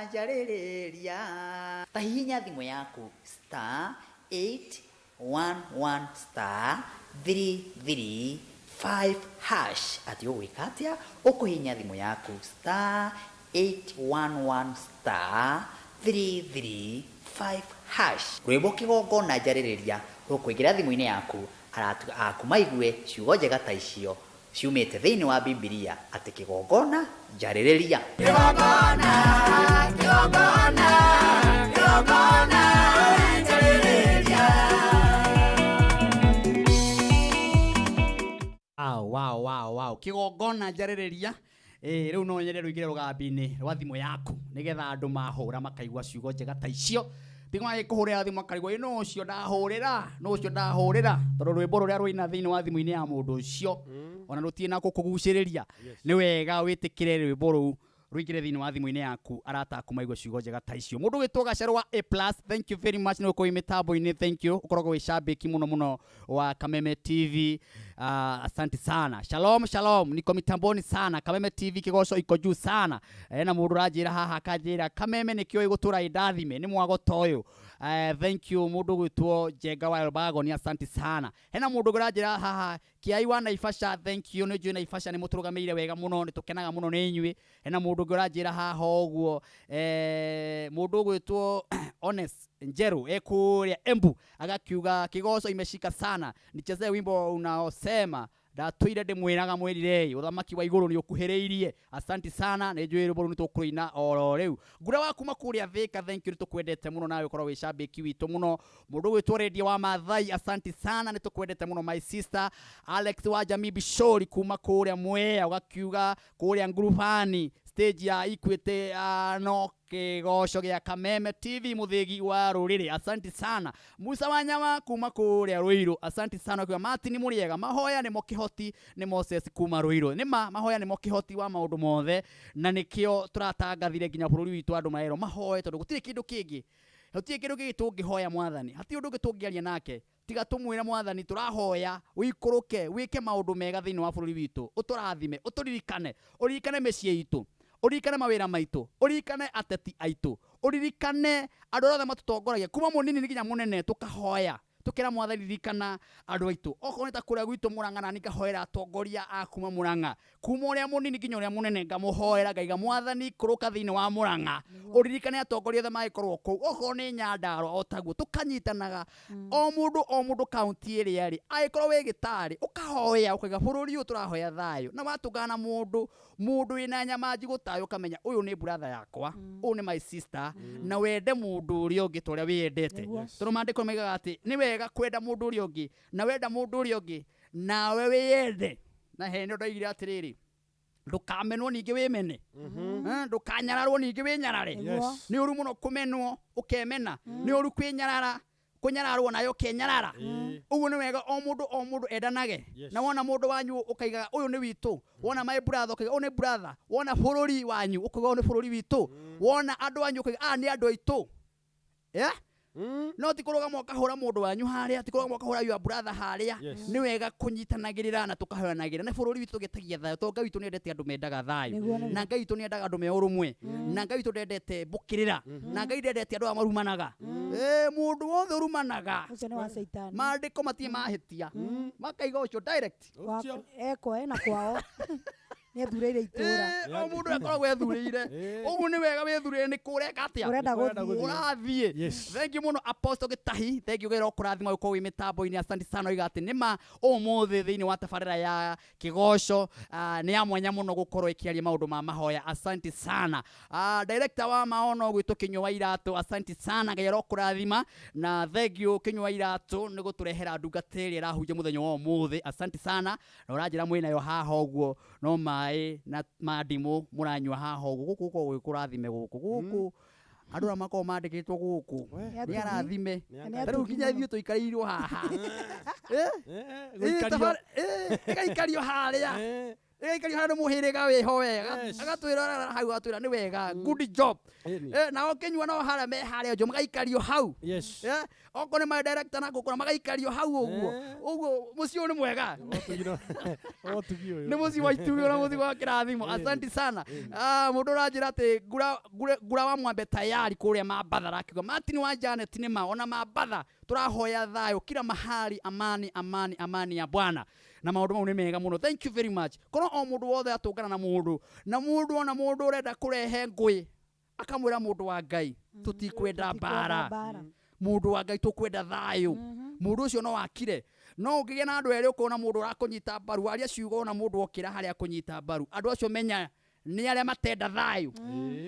njarĩrĩria. Ta hihinya thimũ yaku star 811 star 335 hash. Atĩ ũgwĩka atĩa? Ũkũhihinya thimũ yaku star 811 star 335 hash. Rwĩmbo kĩgongona njarĩrĩria rũkũingĩra thimũ-inĩ yaku, arata aku maigue ciugo njega ta icio ciumĩte thĩinĩ wa Bibilia atĩ kĩgongona njarĩrĩria. Kĩgongona, kĩgongona, kĩgongona njarĩrĩria. Wow, wow, wow, wow. Kĩgongona njarĩrĩria. Rĩu no nyende rũingĩre rũgambi-inĩ rwa thimũ yaku nĩgetha andũ mahũra makaigua ciugo njega ta icio. Tiga magĩkũhũrĩra thimũ makarigwo, ĩ nũ ũcio ndahũrĩra, nũ ũcio ndahũrĩra, tondũ rwĩmbo rũrĩa rũina thĩinĩ wa thimũ-inĩ ya mũndũ ũcio ona rũtirĩ na gũkũgucĩrĩria. Nĩ wega wĩtĩkĩre rwĩmbo rũu rũingĩre thĩinĩ wa thimũ-inĩ yaku, arata aku maigue ciugo njega ta icio. Mũndũ ũgwĩtwo Gacerũ wa A plus, thank you very much nĩ gũkorwo wĩ mĩtambo-inĩ, thank you. Ũkoragwo wĩ cambĩki mũno mũno wa Kameme TV. Asante sana. Shalom shalom, niko mitamboni sana. Kameme TV kigoco iko juu sana. Na mundu ranjira haha akanjira Kameme nikio igutura indathime ni mwago toyo. Thank you mundu gwitwo Njenga wa Elbago ni asante sana. Hena mundu uranjira haha Kiai wa Naivasha, thank you. Nĩ njũĩ Naivasha nĩ mũtũrũgamĩire wega mũno, nĩ tũkenaga mũno nĩ inyuĩ. Hena mũndũ ũngĩ ũranjĩra haha ũguo, mũndũ ũgwĩtwo Honest Njeru ekũrĩa Embu agakiuga kigoco imeshika sana, nichezee wimbo unaosema ndatũire ndĩmwĩraga mwĩrirei ũthamaki wa igũrũ nĩ ũkuhĩrĩirie. Asanti sana, nĩ njũĩ rwĩmbo rũu nĩ tũkũrũina oro rĩu. Ngura wa kuma kũrĩa Thĩka, thank you, nĩ tũkwendete mũno nawe ũkorwo wĩ shabiki witũ mũno. Mũndũ ũgwĩtwo Radio wa Maathai, asanti sana, nĩ tũkwendete mũno. My sister Alex wa Jamii Bishori kuma kũrĩa Mwea ũgakiuga kũrĩa Ngurubani stage ya Equity, no kigoco gĩa Kameme TV muthigi wa rũrĩrĩ, asanti sana. Musa Wanyama kuma kũrĩa Ruiru, asanti sana. Ukiuga Martin Mũrĩega, mahoya nĩmo kĩhoti, nĩ Moses kuma Ruiru. Nĩma mahoya nĩmo kĩhoti wa maũndũ mothe, na nĩkĩo tũratangathire nginya bũrũri witũ andũ marerwo mahoe, tondũ gũtirĩ kĩndũ kĩngĩ, gũtirĩ kĩndũ kĩngĩ tũngĩhoya mwathani, hatirĩ ũndũ ũngĩ tũngĩaria nake tiga tũmwĩre mwathani tũrahoya ũikũrũke wĩke maũndũ mega thĩinĩ wa bũrũri witũ, ũtũrathime, ũtũririkane, ũririkane mĩciĩ itũ, ũririkane mawĩra maitũ, ũririkane ateti aitũ, ũririkane andũ arĩa othe matũtongoragia kuma mũnini nginya mũnene. Tũkahoya tukera mwathani ririkana andũ aitũ, okorwo nĩ ta kũrĩa gwitũ Mũrang'a, na nĩngahoera atongoria a kuma Mũrang'a, kuma ũrĩa mũnini nginya ũrĩa mũnene, ngamũhoera ngaiga mwathani kũrũka thĩinĩ wa Mũrang'a, ũririkane atongoria othe magĩkorwo kũu, okorwo nĩ Nyandarua o taguo, tũkanyitanaga o mũndũ o mũndũ kaunti ĩrĩa arĩ. Angĩkorwo wĩ gĩtarĩ ũkahoya ũkaiga bũrũri ũyũ tũrahoya thayũ, na watũngana na mũndũ mũndũ wĩna nyama njigũ tayo ũkamenya ũyũ nĩ brother yakwa, ũyũ nĩ my sister, na wende mũndũ ũrĩa ũngĩ ta ũrĩa wĩyendete. Nĩguo. Tondũ maandĩko maigaga atĩ nĩ wega kwenda mũndũ ũrĩa ũngĩ, na wenda mũndũ ũrĩa ũngĩ nawe wĩyende. Na he nĩ ndoigire atĩrĩrĩ, ndũkamenwo ningĩ wĩmene. Ndũkanyararwo ningĩ wĩnyarare. Nĩguo. Nĩ ũru mũno kũmenwo ũkemena, nĩ ũru kwĩnyarara, kũnyararwo nayo ũkenyarara. Ũguo nĩ wega o mũndũ o mũndũ endanage. Yes. Na wona mũndũ wanyu ũkaigaga ũyũ nĩ witũ, wona my brother ũkaiga ũyũ nĩ brother, wona bũrũri wanyu ũkauga ũyũ nĩ bũrũri witũ, wona andũ anyu ũkaiga aya nĩ andũ aitũ. Yeah? No ti kũrũgama ũkahũra mũndũ wanyu harĩa, ti kũrũgama ũkahũra your brother harĩa. Yes. Nĩ wega kũnyitanagĩrĩra na tũkahoyanagĩra, na bũrũri witũ tũgĩtagia thayũ, tondũ Ngai witũ nĩ endete andũ mendaga thayũ. Nĩguo, nĩguo. Na Ngai witũ nĩ endaga andũ me ũrũmwe, na Ngai witũ ndendete mbũkĩrĩra, na Ngai ndendete andũ arĩa marumanaga. Mũndũ wothe ũrumanaga, Ũcio nĩ wa Caitani. maandĩko matirĩ mahĩtia, makaiga ũcio direct. Ũcio. Ekwa ena kwao nĩ ethurĩire itũra. O mũndũ akoragwo ethurĩire. Ũguo nĩ wega wĩthurĩre nĩ kũ ũreka atĩa, Ũrenda Ũrenda gũthiĩ. gũthiĩ. ũrathiĩ. Yes. Thank you mũno Apostle Gĩtahi, thank you gero kũrathima gũkorwo wĩ mĩtambo-inĩ, asante sana. Oiga atĩ nĩma ũmũthĩ thĩinĩ wa tabarĩra ya kĩgoco, nĩ ya mwanya mũno gũkorwo ĩkĩaria maũndũ ma mahoya, asante sana. Director wa maono gwitũ Kĩnyua wa Iratũ, asante sana, Ngai arokũrathima, na thank you Kĩnyua wa Iratũ nĩ gũtũrehera ndungata ĩrĩa ĩrahunjia mũthenya wa ũmũthĩ, asante sana. Na ũranjĩra mwĩnayo haha ũguo no maĩ na ma ndimũ mũranyua haha ũguo, gũkũ gũkoragwo gwĩ kũrathime, gũkũ gũkũ andũ arĩa makoragwo mandĩkĩtwo gũkũ Nĩ nĩ arathime. Nĩ Ta rĩu atugi nginya mũno. ithuĩ tũikarĩirwo haha. Gũikario. Ĩgaikario harĩa, ĩgaikario harĩa nĩ mũhĩrĩga wĩho wega. Yes. Agatwĩra hau, agatwĩra nĩ wega, good job. Ĩni. Nao kĩnyua nao harĩa me harĩa njo magaikario hau. Yes. Okorwo nĩ ma director na ngũkũra magaikario hau ũguo. Ũguo mũciĩ ũyũ nĩ mwega. Ũtugi ũyũ. Nĩ mũciĩ wa itugĩ na mũciĩ wa kĩrathimo, asante sana. Mũndũ ũranjĩra atĩ ngura wa mwambe tayari kũrĩa Mambatha, arakiuga Martin wa Janet, nĩ ma ona Mambatha tũrahoya thayũ kila mahali, amani amani amani ya Bwana, na maũndũ mau nĩ mega mũno, thank you very much. Korwo o mũndũ wothe atũngana na mũndũ na mũndũ ona mũndũ ũrenda kũrehe ngũĩ akamwĩra mũndũ wa Ngai tũtikwenda mbara, Mbara. mũndũ wa Ngai tũkwenda thayũ, mũndũ ũcio no akire. No ũngĩgĩa na andũ erĩ ũkona mũndũ ũrakũnyita mbaru aria ciugo, na mũndũ okĩra harĩa akũnyita mbaru, andũ acio menya nĩ arĩa matenda thayũ,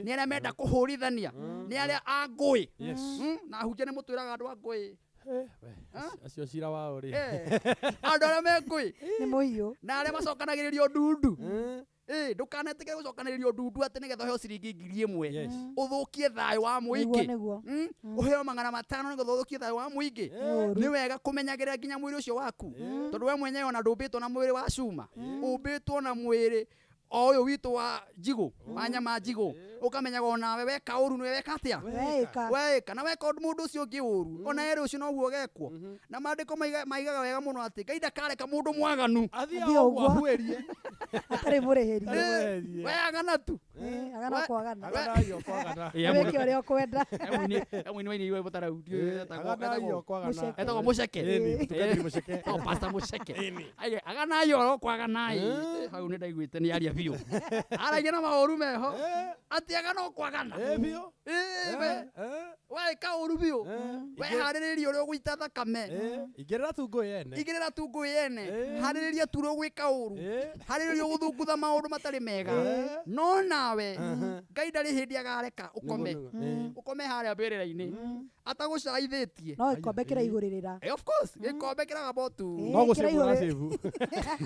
nĩ arĩa menda kũhũrithania, nĩ arĩa a ngũĩ. Yes. Na ahunjia nĩ mũtwĩraga andũ a ngũĩ. We, acio cira wao rĩ. Andũ arĩa me ngũĩ Nĩ mũiyũ. Na arĩa macokanagĩrĩrio ndundu. Ndũkanetĩkĩre gũcokanĩrĩrio ndundu atĩ nĩgetha ũheo ciringi 1000 Yes. ũthũkie thayũ wa Nĩguo, mũingĩ. nĩguo. Ũheo 500 nĩgetha ũthũkie thayũ wa mũingĩ. Nĩ ũru. Nĩ wega kũmenyagĩrĩra nginya mwĩrĩ ũcio waku, tondũ we mwenyewe ona ndũmbĩtwo na mwĩrĩ wa cuma, ũmbĩtwo na mwĩrĩ o ũyũ witũ wa njigũ wa nyama njigũ ũkamenyaga onawe weka ũru nĩwe weka atĩa Weĩka. weka na weka ũndũ mũndũ ũcio ũngĩ ũru ona ere ũcio noguo gekwo na maandĩko maigaga wega mũno atĩ ngai ndakareka mũndũ mwaganu Athiĩ Athiĩ o ũguo ũguo. ahuĩrie. Atarĩ mũrĩhĩrie. Ahuĩrie. we agana tu Eh, agana kwagana. Agana iyo kwagana. Wĩke ũrĩa ũkwenda. mũini wa irio tarau Agana iyo kwagana. Mũceke. etagwo mũceke Ĩni, mũtungatĩri mũceke. Oh, pastor mũceke Aige, aganai oro kwaganai hau nĩ ndaiguĩte nĩ aria biũ aragia na maũru meho atĩ agana o kwagana Eh, biũ. Ĩ, we Eh, weka ũru biũ eh. weharĩrĩria ũrĩa ũgũita thakame Eh, igĩrĩra tu ngũĩ ene. igĩrĩra tu ngũĩ ene Eh. harĩrĩria tu ũrĩa ũgwĩka ũru Eh. harĩrĩria ũgũthungutha maũndũ matarĩ mega Eh. no nawe ngai ndarĩ hĩndĩ agareka ũkome Nĩguo, nĩguo. Eh. ũkome harĩa mbĩrĩra-inĩ atagũcaithĩtie No gĩkombe kĩraihũrĩrĩra. Eh, of course gĩkombe kĩraga motu Eh. No gũcĩbu kĩraihũrĩ- ũracĩbu.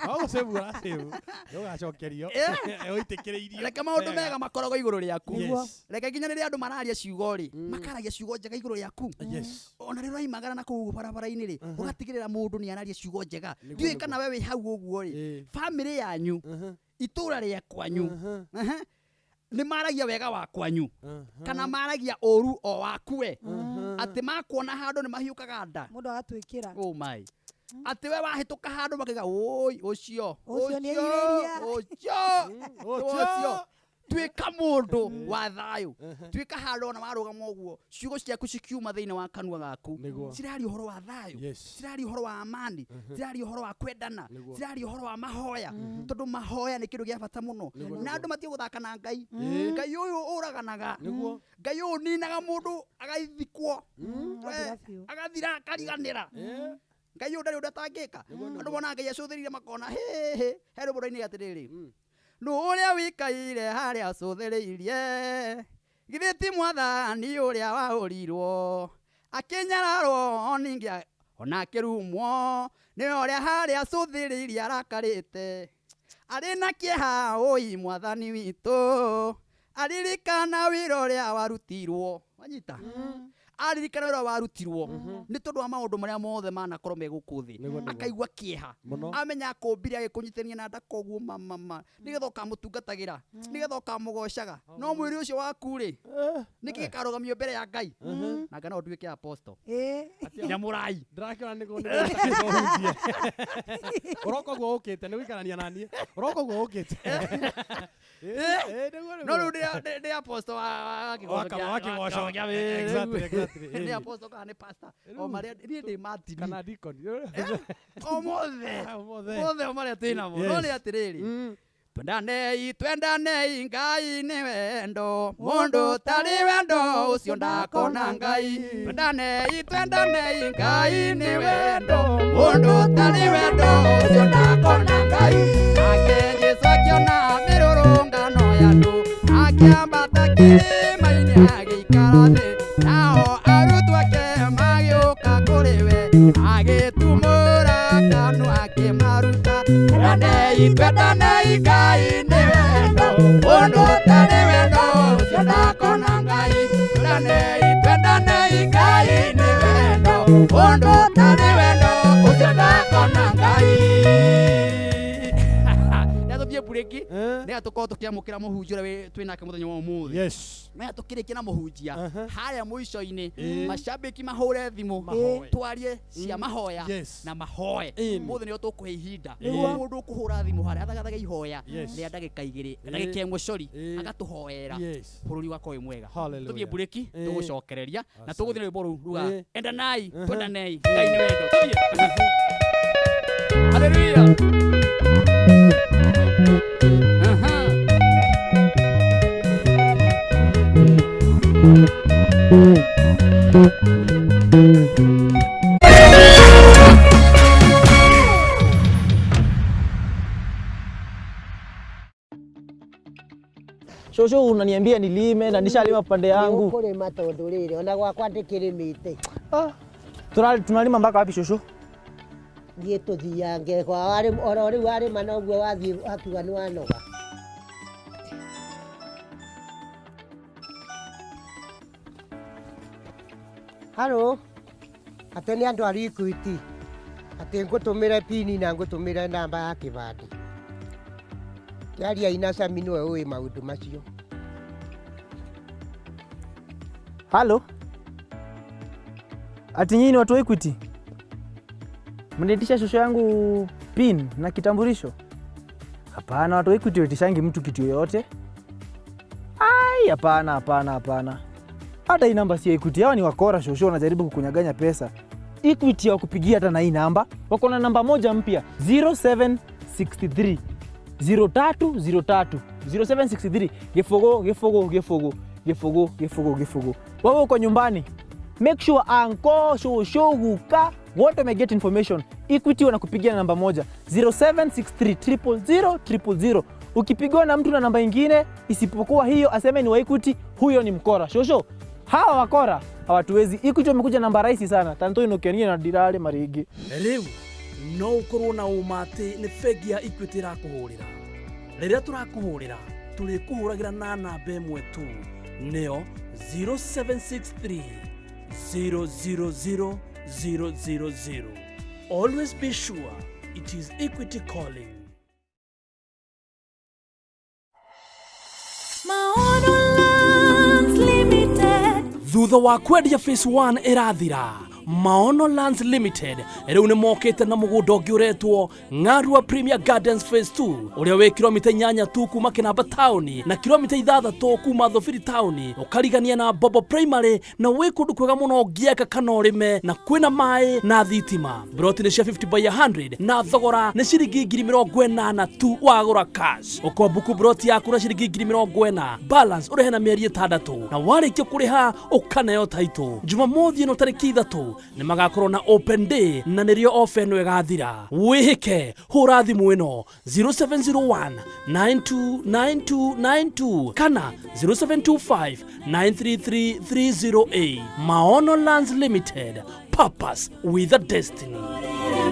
No gũcĩbu ũracĩbu. Nĩũgacokerio. Eh. Ũitĩkĩrĩirio. reke maũndũ mega makoragwo igũrũ rĩaku Nĩguo. Yes. reke nginya rĩrĩa andũ mararia ciugo rĩ makaragia ciugo njega igũrũ rĩaku Yes. ona rĩrĩa ũraimagara na kũu barabara-inĩ rĩ ũgatigĩrĩra mũndũ nĩ araria ciugo njega Nĩguo, ndiũĩ nĩguo. kana we wĩ hau ũguo rĩ Eh. bamĩrĩ yanyu itũra rĩa kwanyu Aha. nĩ maragia wega wa kwanyu kana maragia ũru o waku we atĩ makuona handũ nĩ mahiũkaga nda Mũndũ agatwĩkĩra. oh my atĩ we wahĩtũka handũ makaiga ũi ũcio Ũcio nĩairĩria." ũcio Ũcio. ũcio tuĩka mũndũ wa thayũ tuĩka handũ ona warũgama ũguo ciugo ciaku cikiuma thĩinĩ wa kanua gaku Nĩguo. ciraria ũhoro wa thayũ Yes. ciraria ũhoro wa amani ciraria ũhoro wa kwendana Nĩguo. ciraria ũhoro wa mahoya tondũ mahoya nĩ kĩndũ gĩa bata mũno Nĩguo, na nĩguo. andũ matige gũthaka na ngai Ĩĩ. ngai ũyũ ũraganaga Nĩguo. ngai ũyũ ũninaga mũndũ agaithikwo We, Agathira biũ. agathira akariganĩra Eh. ngai ũyũ ndarĩ ũndũ atangĩka andũ monaga ngai acũthĩrĩire makona hĩhĩ he rwĩmbo rwainĩ atĩrĩrĩ nũ ũrĩa wĩikaire harĩa acũthĩrĩirie githĩ ti mwathani ũrĩa wahũrirwo akĩnyararwo ningĩ ona akĩrumwo nĩ ũrĩa harĩa acũthĩrĩirie arakarĩte arĩ na kĩeha ũi mwathani witũ aririkana wĩra ũrĩa warutirwo wanyita aririkana wĩra warutirwo nĩ tondũ wa maũndũ marĩa mothe manakorwo me gũkũ thĩ Nĩguo, nĩguo. akaigua kĩeha Mũno. amenya akũmbire agĩkũnyitania na nda koguo mamama nĩgetha ũkamũtungatagĩra nĩgetha ũkamũgocaga no mwĩrĩ ũcio waku rĩ nĩkĩ gĩkarũgamio mbere ya ngai na nga no nduĩke apostle Ĩĩ. nyamũrai Ndĩrakĩona nĩguo nĩguo ũroka ũguo ũkĩte nĩ gũikarania naniĩ ũroka ũguo ũkĩte no rĩu ndĩ apostle wa Wa kĩgoco kĩa- Exactly, exactly. nĩ apostle kana nĩ pastor o marĩa niĩ ndĩ Martin kana deacon o mothe Ah, mothe. mothe o marĩa twĩ namo no Yes. nĩ atĩrĩrĩ twendanei twendanei ngai nĩ wendo mũndũ tarĩ wendo ũcio ndakona ngai twendanei twendanei ngai nĩ wendo mũndũ tarĩ wendo ũcio ndakona ngai nake Jesũ akĩona mĩrũrũngano ya andũ akĩambata kĩrĩma-inĩ agĩikara thĩ nao arutwo ake magĩũka kũrĩ we agĩtumũra kanua akĩmaruta twendanei twendanei ngai nĩ wendo mũndũ ũtarĩ wendo ũcio ndakona ngai twendanei twendanei ngai nĩ wendo mũndũ ũtarĩ wendo ũcio ndakona ngai nä tå thiä mburä nä tå korwo tå kä amå kä ra må hunjia å rä a twä nake må thenya wa å må thä yes na tũkĩrĩkia na mũhunjia Aha. harĩa mũico-inĩ Ĩĩ. macambĩki mahũre thimũ Mahoe. twarie cia mahoya Yes. na mahoe Ĩni. mũthĩ nĩo tũkũhe ihinda Nĩguo. mũndũ ũkũhũra thimũ harĩa athagathaga ihoya Yes. rĩa ndagĩka igĩrĩ Ĩĩ. ndagĩka ĩmwe cori Ĩĩ. agatũhoera Yes. bũrũri wakwa wĩ mwega Hallelujah. tũthiĩ mburĩki Ĩĩ. tũgũcokereria na Asante. tũgũthiĩ na rwĩmbo rũu ruga Ĩĩ. endanai twendanei ngai nĩ wendo tũthiĩ haleluya Aha. Shosho unaniambia nilime na nishalima pande yangu. Nĩũkũrĩma tondũ rĩrĩ ona gwakwa ndĩkĩrĩmĩte Tunalima mpaka wapi shosho? Niĩ tũthiange kwa oro rĩu warĩma noguo wathiĩ wakiuga nĩ wanoga. Haro, atĩ nĩ andũ a Equity atĩ ngũtũmĩre pini na ngũtũmĩre namba ya kĩbandĩ. Kĩaria ina Sami nĩwe ũĩ maũndũ macio. Halo, ati nyinyi ni watu wa Equity? Mnaitisha shosho yangu pin na kitambulisho? Hapana, watu wa Equity waitishangi mtu kitu yoyote. Ai, hapana, hapana, hapana. Hata hii namba si ya Equity. Hawa ni wakora shosho, wanajaribu kukunyaganya pesa. Equity hawakupigia hata na hii namba, wako na namba moja mpya 0763 0303 0763 gĩbũgũ gĩbũgũ gĩbũgũ gĩbũgũ gĩbũgũ gĩbũgũ. Wewe uko nyumbani, make sure anko shosho guka wote wame get information. Equity wanakupigia na namba moja 0763 000 000. Ukipigiwa na mtu na namba ingine isipokuwa hiyo, aseme ni wa Equity, huyo ni mkora. Shosho, hawa wakora hawatuwezi. Equity wamekuja namba rahisi sana tanto inokenia na dirale marigi. Rĩu no ũkorwo na ũma atĩ nĩ bengi ya Equity ĩrakũhũrĩra. Rĩrĩa tũrakũhũrĩra tũrĩkũhũragĩra na namba ĩmwe tu, nĩyo 0763 000 000. Always be sure it is Equity calling. Maono Lands Limited. Thutha wa kwendia phase 1 ĩrathira, Maono Lands Limited rĩu nĩ mokĩte na mũgũnda ũngĩ ũretwo Ng'arua Premier Gardens Phase 2, ũrĩa wĩ kilomita 8 tu kuma Kĩnamba taũni na kilomita 6 kuma Thobiri taũni, ũkarigania na Bobo Primary, na wĩ kũndũ kwega mũno ũngĩaka kana ũrĩme, na kwĩna maĩ na thitima. Broti nĩ cia 50 by 100 na thogora nĩ ciringi 80,000 tu wagũra cash. Ũkwambuku broti yaku na ciringi 40,000, balance ũrĩhe na mĩeri 6, na warĩkia kũrĩha ũkaneo taitũ. Jumamothi ĩno tarĩki 3 nĩ magakorwo na open day, na nĩrĩo ofa ĩno ĩgathira. Wĩhĩke, hũra thimũ ĩno 0701 929292 kana 0725 933 308. Maono Lands Limited, purpose with a destiny.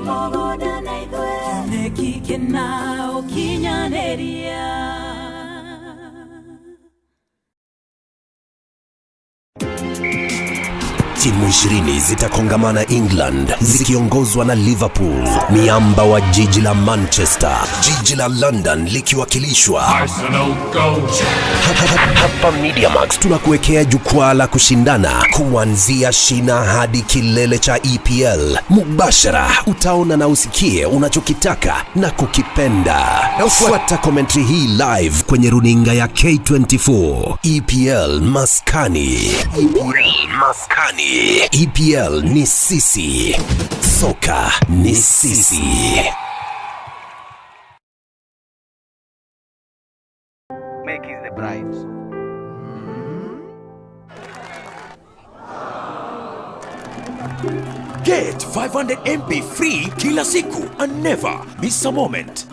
Mũgũnda na ithuĩ. Kĩoneki kĩna ũkinyanĩria. Timu 20 zitakongamana England zikiongozwa na Liverpool, miamba wa jiji la Manchester, jiji la London likiwakilishwa Arsenal go! Hapa MediaMax tunakuwekea jukwaa la kushindana kuanzia shina hadi kilele cha EPL. Mubashara utaona na usikie unachokitaka na kukipenda. Fuata commentary hii live kwenye runinga ya K24. EPL Maskani. EPL Maskani. EPL ni sisi. Soka ni sisi. Make is the bride. Get 500 MB free kila siku and never miss a moment.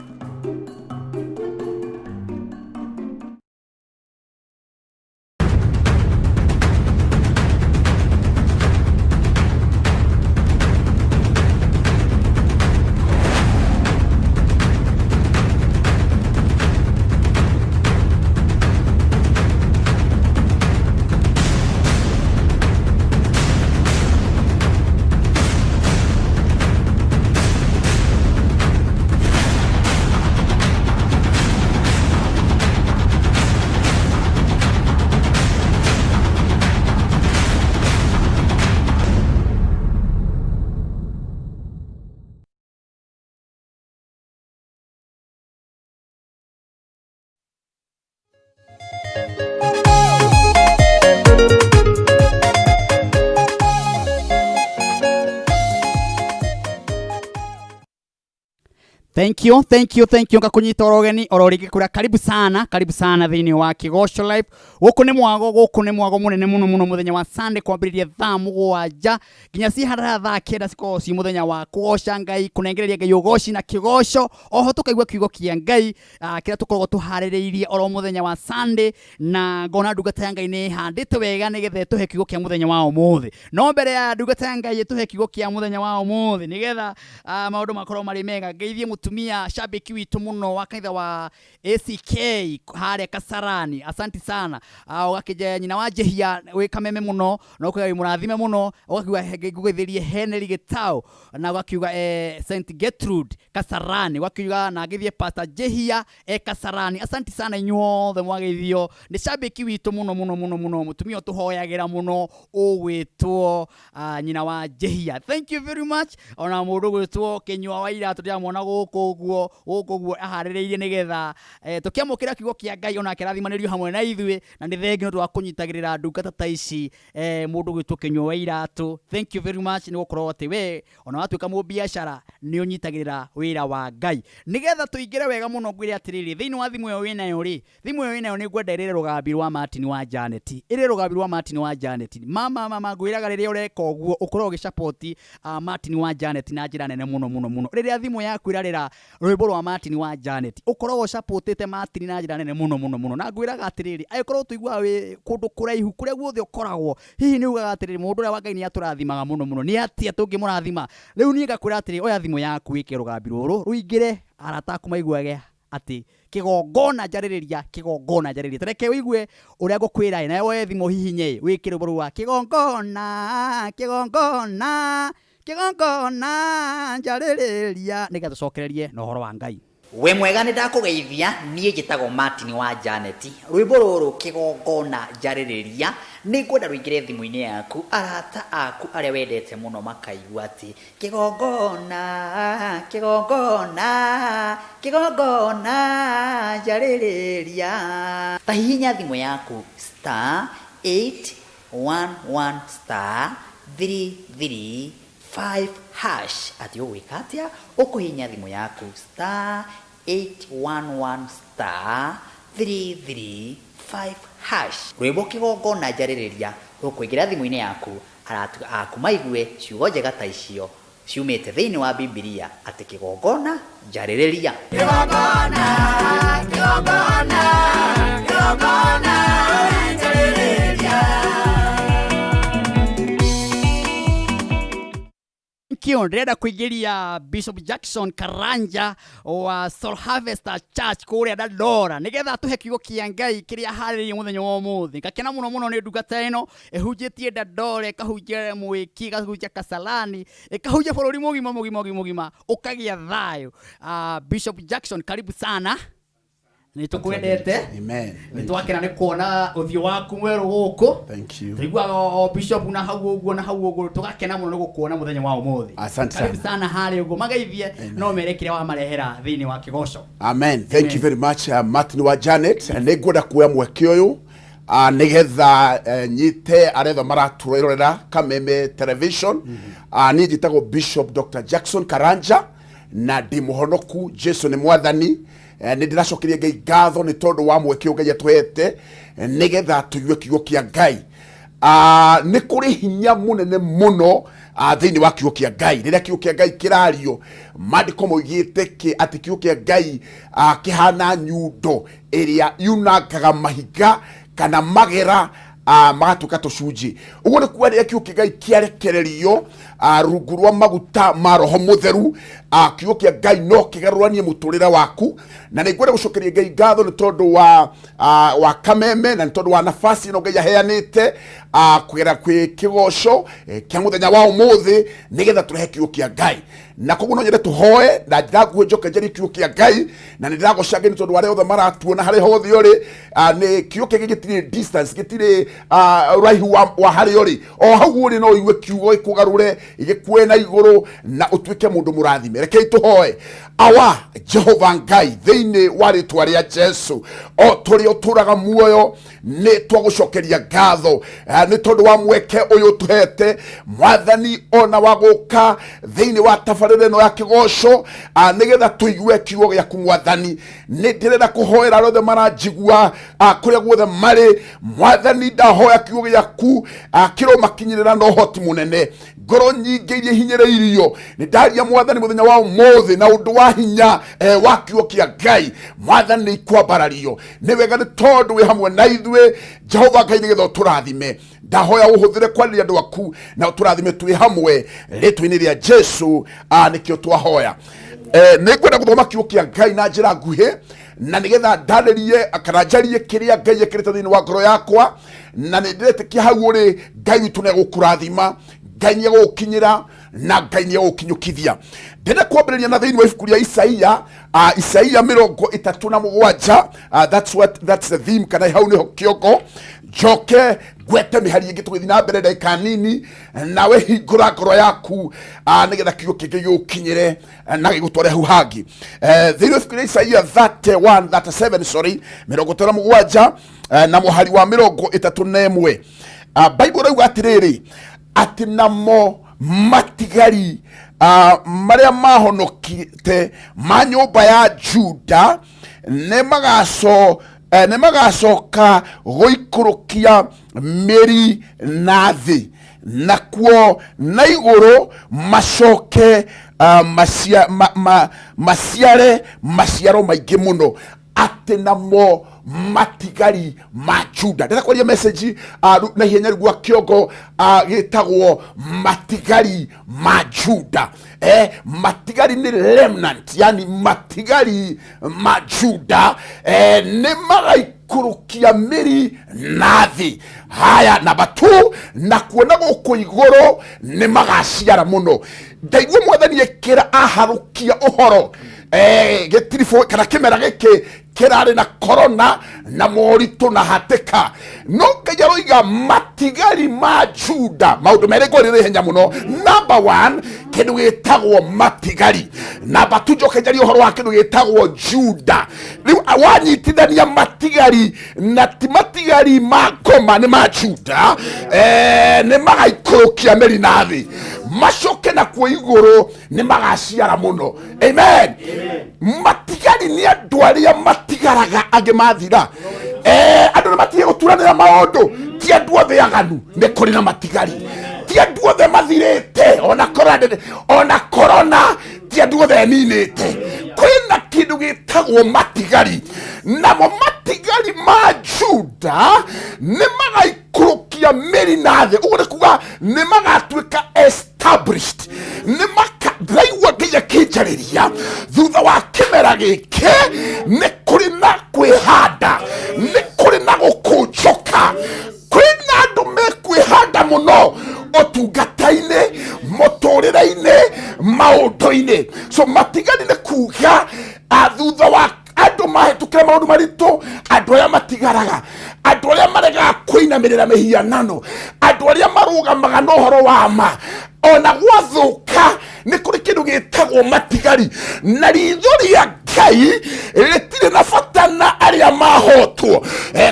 Thank you, thank you, thank you. Ngakunyita oro ũgeni oro rĩngĩ kũrĩa, karibu sana, karibu sana thĩinĩ wa Kĩgoco Live. Gũkũ nĩ mwago, gũkũ nĩ mwago mũnene mũno mũno, mũthenya wa Sunday kwambĩrĩria thaa 7 nginya ciharara thaa 9, cikoragwo ci mũthenya wa kũgoca Ngai, kũnengereria Ngai ũgoci na kĩgoco, oho tũkaigua kiugo kĩa Ngai kĩrĩa tũkoragwo tũharĩrĩirie oro mũthenya wa Sunday, na ngona ndungata ya Ngai nĩ ĩhandĩte wega nĩgetha ĩtũhe kiugo kĩa mũthenya wa ũmũthĩ. No mbere ya ndungata ya Ngai ĩtũhe kiugo kĩa mũthenya wa ũmũthĩ, nĩgetha maũndũ makorwo marĩ mega, ngeithie mũtumia. Mũtumia shabiki witũ mũno wa kanitha wa ACK harĩa Kasarani, asanti sana. Ũgakĩnja nyina wa Njehia wĩ kameme mũno, na ũkauga wĩ mũrathime mũno, ũgakiuga ngũgeithĩrie Henry Gĩtaũ, na ũgakiuga St Gertrude Kasarani, ũgakiuga na ngĩthiĩ Pastor Njehia e Kasarani. Asanti sana inyuothe mwageithio nĩ shabiki witũ mũno mũno mũno mũno, mũtumia ũtũhoyagĩra mũno ũgwĩtwo nyina wa Njehia. Thank you very much. Ona mũndũ ũgwĩtwo Kĩnyua wa Iratũ ndĩramwona gũkũ ũguo, gũkũ ũguo aharĩrĩirie nĩgetha tũkĩamũkĩra kiugo kĩa Ngai onake arathimanĩrio hamwe na ithuĩ, na nĩ thengi nĩ ũndũ wa kũnyitagĩrĩra ndungata ta ici. Mũndũ ũgwĩtwo Kĩnyua wa Iratũ, thank you very much, nĩ gũkorwo atĩ we ona watuĩka mũbiacara nĩ ũnyitagĩrĩra wĩra wa Ngai. Nĩgetha tũingĩre wega mũno, ngwĩre atĩrĩrĩ, thĩinĩ wa thimũ ĩyo wĩnayo rĩ, thimũ ĩyo wĩnayo nĩ ngwenda ĩrĩre rũgambi rwa Martin wa Janet, ĩrĩre rũgambi rwa Martin wa Janet. Mama mama, ngwĩraga rĩrĩa ũreka ũguo ũkoragwo ũgĩsupport Martin wa Janet na njĩra nene mũno mũno mũno. Rĩrĩa thimũ yaku ĩrarĩra rwĩmbo rwa Martin wa Janet, ũkoragwo ũsupportĩte Martin na njĩra nene mũno mũno mũno. Na ngwĩraga atĩrĩrĩ, angĩkorwo tũiguaga wĩ kũndũ kũraihu kũrĩa guothe ũkoragwo, hihi nĩ ugaga atĩrĩrĩ, mũndũ ũrĩa wa Ngai nĩ atũrathimaga mũno mũno, nĩ atĩa tũngĩmũrathima? Rĩu niĩ ngakwĩra atĩrĩ, oya thimũ yaku wĩke rũgambi rũrũ rũingĩre, arata aku maiguage atĩ kĩgongona njarĩrĩria, kĩgongona njarĩrĩria. Tareke ũigue ũrĩa ngũkwĩra ĩ, nawe woe thimũ hihinye ĩ, wĩkĩre rwĩmbo rũu rwa kĩgongona, kĩgongona, kĩgongona njarĩrĩria, nĩgetha tũcokererie na ũhoro wa Ngai. Wĩ mwega, nĩ ndakũgeithia, niĩ njĩtagwo Martin wa Janet. Rwĩmbo rũrũ kĩgongona njarĩrĩria nĩ ngwenda rũingĩre thimũ-inĩ yaku, arata aku arĩa wendete mũno makaigua atĩ kĩgongona, kĩgongona, kĩgongona njarĩrĩria. Ta hihinya thimũ yaku star 811 star 335 hash. Atĩ ũgwĩka atĩa? Ũkũhihinya thimũ yaku star 811 star 335 hash. Rwĩmbo kĩgongona njarĩrĩria rũkũingĩra thimũ-inĩ yaku, arata aku maigue ciugo njega ta icio ciumĩte thĩinĩ wa Bibilia atĩ kĩgongona njarĩrĩria. Kĩgongona, kĩgongona, kĩgongona njarĩrĩria. Thank you. Ndĩrenda kũingĩria Bishop Jackson Karanja wa Soul Harvester Church kũrĩa Dandora nĩgetha atũhe kiugo kĩa Ngai kĩrĩa aharĩrĩirie mũthenya wa ũmũthĩ. Ngakena mũno mũno nĩ ndungata ĩno ĩhunjĩtie Dandora, ĩkahunjia Mwĩki, ĩkahunjia Kasarani, ĩkahunjia bũrũri mũgima mũgima mũgima ũkagĩa thayũ. Bishop Jackson, karibu sana. Nĩ tũkwendete. Amen. Nĩ twakena nĩ kuona ũthiũ waku mwerũ gũkũ. Thank you. Tũiguaga o bishop na hau ũguo na hau ũguo, tũgakena mũno nĩ gũkuona mũthenya wa ũmũthĩ. Asante Karibu sana. sana harĩa ũguo, mageithie no mere kĩrĩa wamarehera thĩinĩ wa kĩgoco. Amen. Thank you very much, Martin wa Janet. Nĩ ngwenda kuoya mweke ũyũ nĩgetha nyite arĩa othe maratũrorera Kameme Television. Niĩ njĩtagwo Bishop Dr. Jackson Karanja na ndĩ mũhonoku, Jesu nĩ mwathani. Nĩ ndĩracokeria Ngai ngatho nĩ tondũ wa mweke ũyũ Ngai atũhete nĩgetha tũigue kiugo kĩa Ngai. Nĩ kũrĩ hinya mũnene mũno thĩinĩ wa kiugo kĩa Ngai. Rĩrĩa kiugo kĩa Ngai kĩrario, maandĩko moigĩte atĩ kiugo kĩa Ngai kĩhana nyundo ĩrĩa yunangaga mahiga kana magera magatuĩka tũcunjĩ. Ũguo nĩ kuga rĩrĩa kiugo kĩa Ngai kĩarekererio rungu rwa maguta ma Roho Mũtheru, kiugo kĩa Ngai no kĩgarũranie mũtũrĩre waku. Na nĩ ngwenda gũcokeria Ngai ngatho nĩ tondũ wa Kameme na nĩ tondũ wa nafasi ĩno Ngai aheanĩte kũgerera kwĩ kĩgoco kĩa mũthenya wa ũmũthĩ nĩgetha tũrehe kiugo kĩa Ngai. Na koguo no nyende tũhoe na njĩra nguhĩ, njoke njarie kiugo kĩa Ngai. Na nĩ ndĩragoca Ngai nĩ tondũ arĩa othe maratuona harĩa hothe ũrĩ, nĩ kiugo kĩa Ngai gĩtirĩ distance, gĩtirĩ ũraihu wa harĩa ũrĩ. O hau ũrĩ no ũigue kiugo gĩkũgarũre, gĩkuoe na igũrũ na ũtuĩke mũndũ mũrathime. Rekei tũhoe. Awa Jehova Ngai, thĩinĩ wa rĩtwa rĩa Jesu, o tũrĩa ũtũraga muoyo, nĩ twagũcokeria ngatho nĩ tondũ wa mweke ũyũ ũtũhete Mwathani ona wa gũka thĩinĩ wa tabarĩra ĩno ya kĩgoco nĩgetha tũigue kiugo gĩaku. Mwathani, nĩ ndĩrenda kũhoera arĩa othe maranjigua kũrĩa guothe marĩ. Mwathani, ndahoya kiugo gĩaku kĩromakinyĩrĩra na ũhoti mũnene. Ngoro nyingĩ iria ihinyĩrĩirio, nĩ ndaria Mwathani mũthenya wa ũmũthĩ na ũndũ wa hinya wa kiugo kĩa Ngai, Mwathani, nĩ ikwambarario. Nĩ wega nĩ tondũ wĩ hamwe na ithuĩ, Jehova Ngai, nĩgetha ũtũrathime. Ndahoya ũhũthĩre kwarĩria andũ aku na ũtũrathime twĩ hamwe, rĩtwa-inĩ rĩa Jesu nĩkĩo twahoya. Nĩ ngwenda gũthoma kiugo kĩa Ngai na njĩra nguhĩ, na nĩgetha ndarĩrie kana njarie kĩrĩa Ngai ekĩrĩte thĩinĩ wa ngoro yakwa, na nĩ ndĩretĩkia hau ũrĩ Ngai witũ nĩ egũkũrathima, Ngai nĩ egũgũkinyĩra na Ngai nĩ egũgũkinyũkithia. Ndĩrenda kwambĩrĩria na thĩinĩ wa ibuku rĩa Isaia, Isaia 37. That's what, that's the theme, kana hau nĩho kĩongo. Njoke ngwete mĩhari ĩngĩ tũgĩthiĩ na mbere ndagĩka nini, nawe hingũra ngoro yaku nĩgetha kiugo kĩngĩ gĩgũkinyĩre na gĩgũtware hau hangĩ. Thĩinĩ wa ibuku rĩa Isaia 31, 37, sorry, 37 na mũhari wa 31, Bible ĩrauga atĩrĩrĩ, atĩ namo matigari marĩa mahonokite ma nyũmba ya Juda nĩ magacoka gũikũrũkia mĩri na thĩ, nakuo na igũrũ macoke maciare maciaro maingĩ mũno. Atĩ namo matigari ma Juda. Ndĩrenda kwaria message na ihenya rĩu gwa kĩongo gĩtagwo matigari ma Juda. Matigari nĩ remnant, yani matigari ma Juda nĩ magaikũrũkia mĩri na thĩ. Haya, namba 2, na kuona gũkũ igũrũ nĩ magaciara mũno. Ndaigua Mwathani ĩkĩra aharũkia ũhoro gĩtiribũ kana kĩmera gĩkĩ kĩrarĩ na korona na moritũ na hatĩka, no Ngai aroiga matigari ma Juda. Maũndũ merĩ ngwarĩrĩ ihenya mũno. Number 1, kĩndũ gĩtagwo matigari. Namba 2, njoke njarie ũhoro wa kĩndũ gĩtagwo Juda. Rĩu wanyitithania matigari na ti matigari ma ngoma, nĩ ma Juda, nĩ magaikũrũkia mĩri na thĩ, macoke nakuo igũrũ nĩ magaciara mũno. Amen. Matigari nĩ andũ arĩa matigaraga angĩ mathira. Andũ nĩ matige gũturanĩra maũndũ. Ti andũ othe aganu, nĩ kũrĩ na matigari. Ti andũ othe mathirĩte, ona korona, ona korona ti andũ othe ĩninĩte. Kwĩna kĩndũ gĩtagwo matigari, namo matigari ma Juda nĩ magaikũrũkia mĩri na thĩ. Ũguo nĩ kuga nĩ magatuĩka established, nĩ maka. Ndĩraigua Ngai akĩnjarĩria thutha wa kĩmera gĩkĩ, nĩ kũrĩ na kwĩhanda, nĩ kũrĩ na gũkũnjũka. Kwĩna andũ mekwĩhanda mũno ũtungata-inĩ, mũtũrĩre-inĩ, maũndũ-inĩ. So matigari nĩ kuga thutha wa andũ mahĩtũkĩra maũndũ maritũ, andũ arĩa matigaraga, andũ arĩa maregaga kũinamĩrĩra mĩhianano, andũ arĩa marũgamaga na ũhoro wa ma ona gwathũka. Nĩ kũrĩ kĩndũ gĩtagwo matigari, na ritho rĩa Ngai rĩtirĩ na bata na arĩa mahotwo.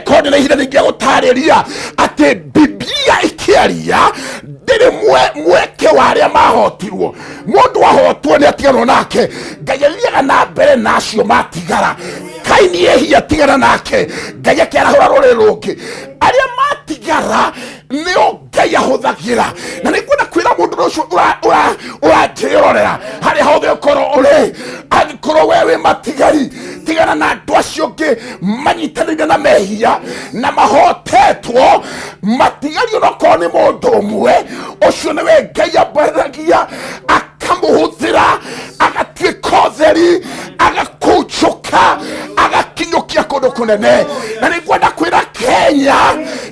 Korwo ndĩ na ihinda rĩngĩ gũtarĩria atĩ Biblia ĩkĩaria ndĩrĩ mweke wa arĩa mahotirwo. Mũndũ ahotwo nĩ atiganwo nake, Ngai athiaga na mbere na acio matigara. Kaini ehia, tigana nake, Ngai akĩarahũra rũrĩrĩ rũngĩ. Arĩa matigara nĩo Ngai ahũthagĩra. Na nĩ ngwenda kwĩra mũndũ ũcio ũranjĩrorera harĩa hothe ũkorwo ũrĩ, angĩkorwo we wĩ matigari, tigana na andũ acio angĩ manyitanĩire na mehia na mahotetwo. Matigari onokorwo nĩ mũndũ ũmwe, ũcio nĩwe Ngai ambaragia, akamũhũthĩra, agatuĩka ũtheri, agakũnjũka, agakinyũkia kũndũ kũnene. Na nĩ ngwenda kwĩra Kenya,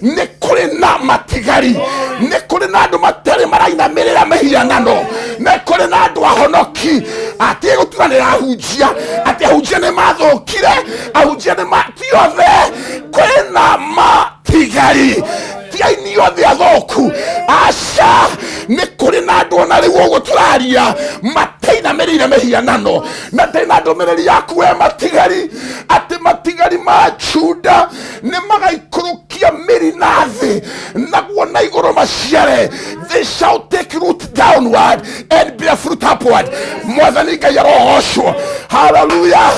nĩ kũrĩ na matigari, nĩ kũrĩ na andũ matarĩ marainamĩrĩra mĩhianano, nĩ kũrĩ na andũ ahonoki. Atige gũturanĩra ahunjia atĩ ahunjia nĩ mathũkire, ahunjia nĩ ma, ti othe, kwĩna matigari. Ti aini othe athũku, aca. Nĩ kũrĩ na andũ ona rĩu ũguo tũraria matainamĩrĩire mĩhianano. Na ndĩna ndũmĩrĩri yaku we matigari, atĩ matigari ma Juda nĩ magaikũrũkia mĩri na thĩ, naguo na igũrũ maciare. They shall take root downward and bear fruit upward. Mwathani Ngai arogocwo. Haleluya.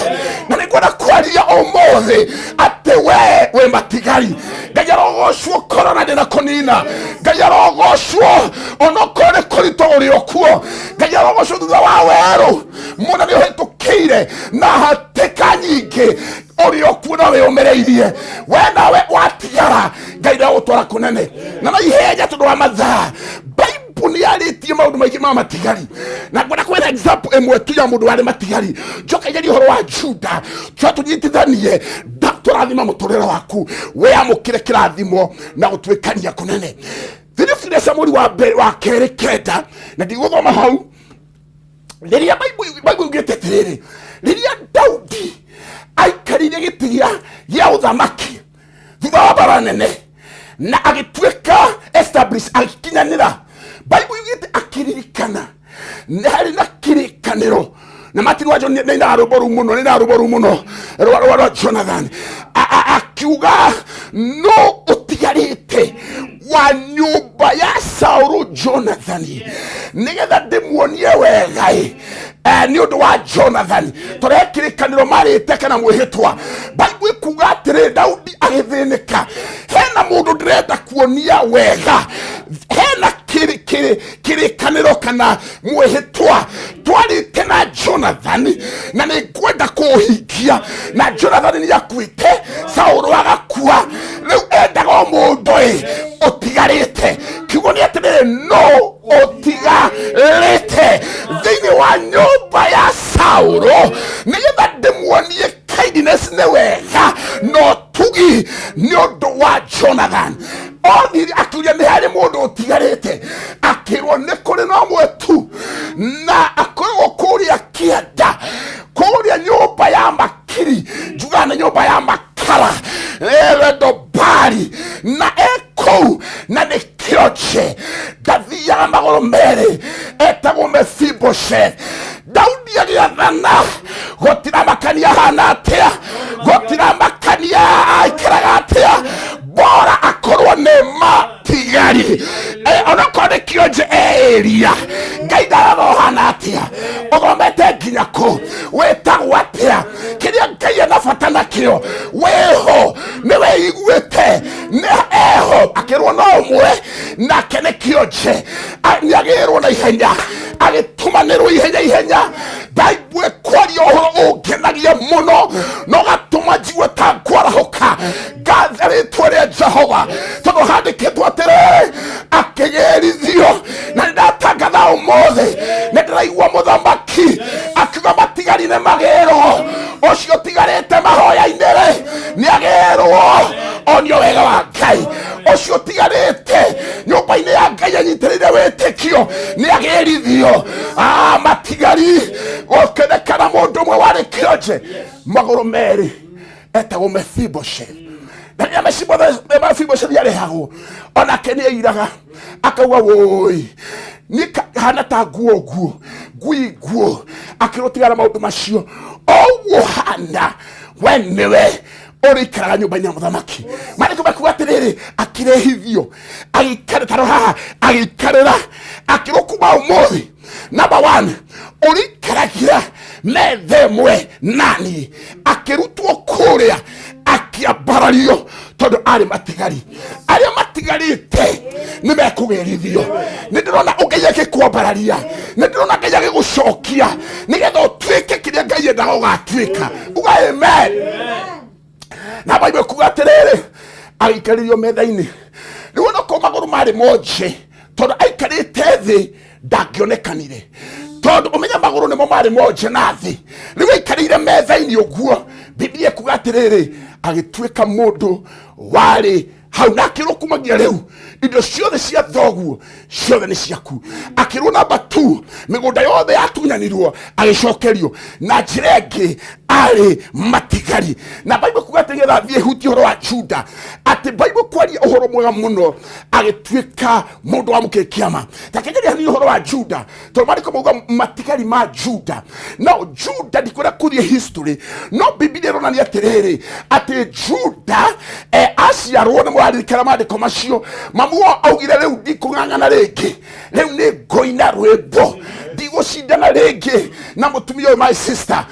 Na nĩ ngwenda kwaria ũmũthĩ atĩ we wĩ matigari. Ngai arogocwo, korona ndĩna kũnina. Ngai arogocwo, onokorwo nĩ kũritũ ũrĩ okuo. Ngai arogocwo, thutha wa werũ mũna nĩ ũhĩtũkĩire na hatĩka nyingĩ, ũrĩ okuo na wĩũmĩrĩirie. We nawe watigara, Ngai ndagũtwara kũnene na na ihenya tondũ wa mathaa. Bible nĩ Arĩtie maũndũ maingĩ ma matigari, na ngwenda kwĩra example ĩmwe tu ya mũndũ warĩ matigari. Njoka igerie ũhoro wa Juda, twa tũnyitithanie tũrathima mũtũrĩre waku, wĩamũkĩre kĩrathimo na gũtuĩkania kũnene. Thĩinĩ Samueli wa mbere wa kerĩ 9, na ndigũthoma hau. Rĩrĩa Bible yugĩte atĩrĩrĩ, rĩrĩa Daudi aikarire gĩtĩ gĩa ũthamaki thutha wa mbara nene na agĩtuĩka establish, agĩkinyanĩra, Bible yugĩte akĩririkana nĩ harĩ na kĩrĩkanĩro na Martin wa John. Nĩ inaga rwĩmbo rũu mũno, nĩ inaga rwĩmbo rũu mũno rwa Jonathan. Akiuga no ũtigarĩte wa nyũmba ya Saũlũ Jonathan, nĩgetha ndĩmuonie wega ĩ nĩ ũndũ wa Jonathan, tondũ he kĩrĩkanĩro marĩte kana mwĩhĩtwa. Bible ĩkuga atĩrĩ, Daudi agĩthĩnĩka, hena mũndũ ndĩrenda kuonia wega, hena kĩrĩkanĩro kana mwĩhĩtwa twarĩte na Jonathan, na nĩ ngwenda kũũhingia. Na Jonathan nĩ akuĩte, Saũlũ agakua, rĩu endaga o mũndũ ĩ ũtigarĩte. Kiugo nĩ atĩrĩrĩ, no ũtigarĩte thĩinĩ wa nyũmba ya Saũlũ, nĩgetha ndĩmuonie kindness, nĩ wega no tugi, nĩ ũndũ wa Jonathan. Othire akiuria nĩ harĩ mũndũ ũtigarĩte, akĩrwo nĩ kũrĩ no ũmwe tu, na akoragwo kũrĩa kĩanda, kũrĩa nyũmba ya makiri, njugaga nĩ nyũmba ya makara, Lodobari, na ekũu na nĩ kĩonje, ndathiaga magũrũ merĩ, etagwo Mephibosheth. Daudi agĩathana, gũtiramakania hana atĩa, gũtiramakania aikaraga atĩa, bora akorwo nĩ matigari. Onokorwo nĩ kĩonje eria, Ngai ndarora ũhana atĩa, ũthomete nginya kũ, wĩtagwo atĩa. Kĩrĩa Ngai ena bata nakĩo, wĩho, nĩ wĩiguĩte, nĩ eho. Akĩrwo no ũmwe, nake nĩ kĩonje. Nĩ agĩrwo na ihenya, agĩtũmanĩrwo ihenya ihenya. Ndaigue kwaria ũhoro ũngenagia mũno na ũgatũma njigue ta ngwarahũka ngathe rĩtwa rĩa Jehova, tondũ handĩkĩtwo atĩrĩrĩ, akĩgĩrithio. Na nĩ ndatangatha ũmũthĩ, nĩ ndĩraigua mũthamaki akiuga matigari nĩ magĩrwo. Ũcio ũtigarĩte mahoya-inĩ rĩ, nĩ agĩrwo onio wega wa Ngai. Ũcio ũtigarĩte nyũmba-inĩ ya Ngai anyitĩrĩire wĩtĩkio nĩ agĩrithio. Matigari gũkĩonekana mũndũ ũmwe warĩ kĩonje magũrũ merĩ, etagwo Mephibosheth. Na rĩrĩa Mephibosheth arehagwo, onake nĩ airaga akauga, wũi, niĩ hana ta nguo nguo ngui nguo. Akĩrwo tigana maũndũ macio, oguo hana we nĩwe ũrĩikaraga nyũmba-inĩ ya mũthamaki. Maandĩko makuga atĩrĩrĩ, akĩrehithio, agĩikara taro haha, agĩikarĩra, akĩrwo kuma ũmũthĩ, number one, ũrĩikaragira metha ĩmwe nani. Akĩrutwo kũrĩa, akĩambarario, tondũ arĩ matigari. Arĩa matigarĩte nĩ mekũgĩrithio. Nĩ ndĩrona Ngai agĩkwambararia, nĩ ndĩrona Ngai agĩgũcokia, nĩgetha ũtuĩke kĩrĩa Ngai endaga ũgatuĩka. Uga amen. Na Bible kuga atĩrĩrĩ, agĩikarĩrio metha-inĩ. Rĩu onokorwo magũrũ marĩ monje, tondũ aikarĩte thĩ ndangĩonekanire, tondũ ũmenye magũrũ nĩmo marĩ monje na thĩ. Rĩu aikarĩire metha-inĩ ũguo, Biblia kuga atĩrĩrĩ, agĩtuĩka mũndũ warĩ hau, na akĩrwo kumagia rĩu indo ciothe cia thoguo ciothe nĩ ciaku. Akĩrwo namba 2, mĩgũnda yothe yatunyanirwo agĩcokerio. Na njĩra ĩngĩ, arĩ matigari. Na Bible kuga atĩ nĩgetha thiĩ hutie ũhoro wa Juda, atĩ Bible kwaria ũhoro mwega mũno, agĩtuĩka mũndũ wa mũkĩrĩ kĩama. Takegeria hanini ũhoro wa Juda, tondũ maandĩko mauga matigari ma Juda. No Juda, ndikwenda kũthiĩ history, no Biblia ĩronania atĩrĩrĩ, atĩ Juda aciarwo, nĩ mũraririkana maandĩko macio, mamu wao augire, rĩu ndikũng'ang'ana rĩngĩ, rĩu nĩ ngũina rwĩmbo, ndigũcindana rĩngĩ na mũtumia ũyũ, my sister.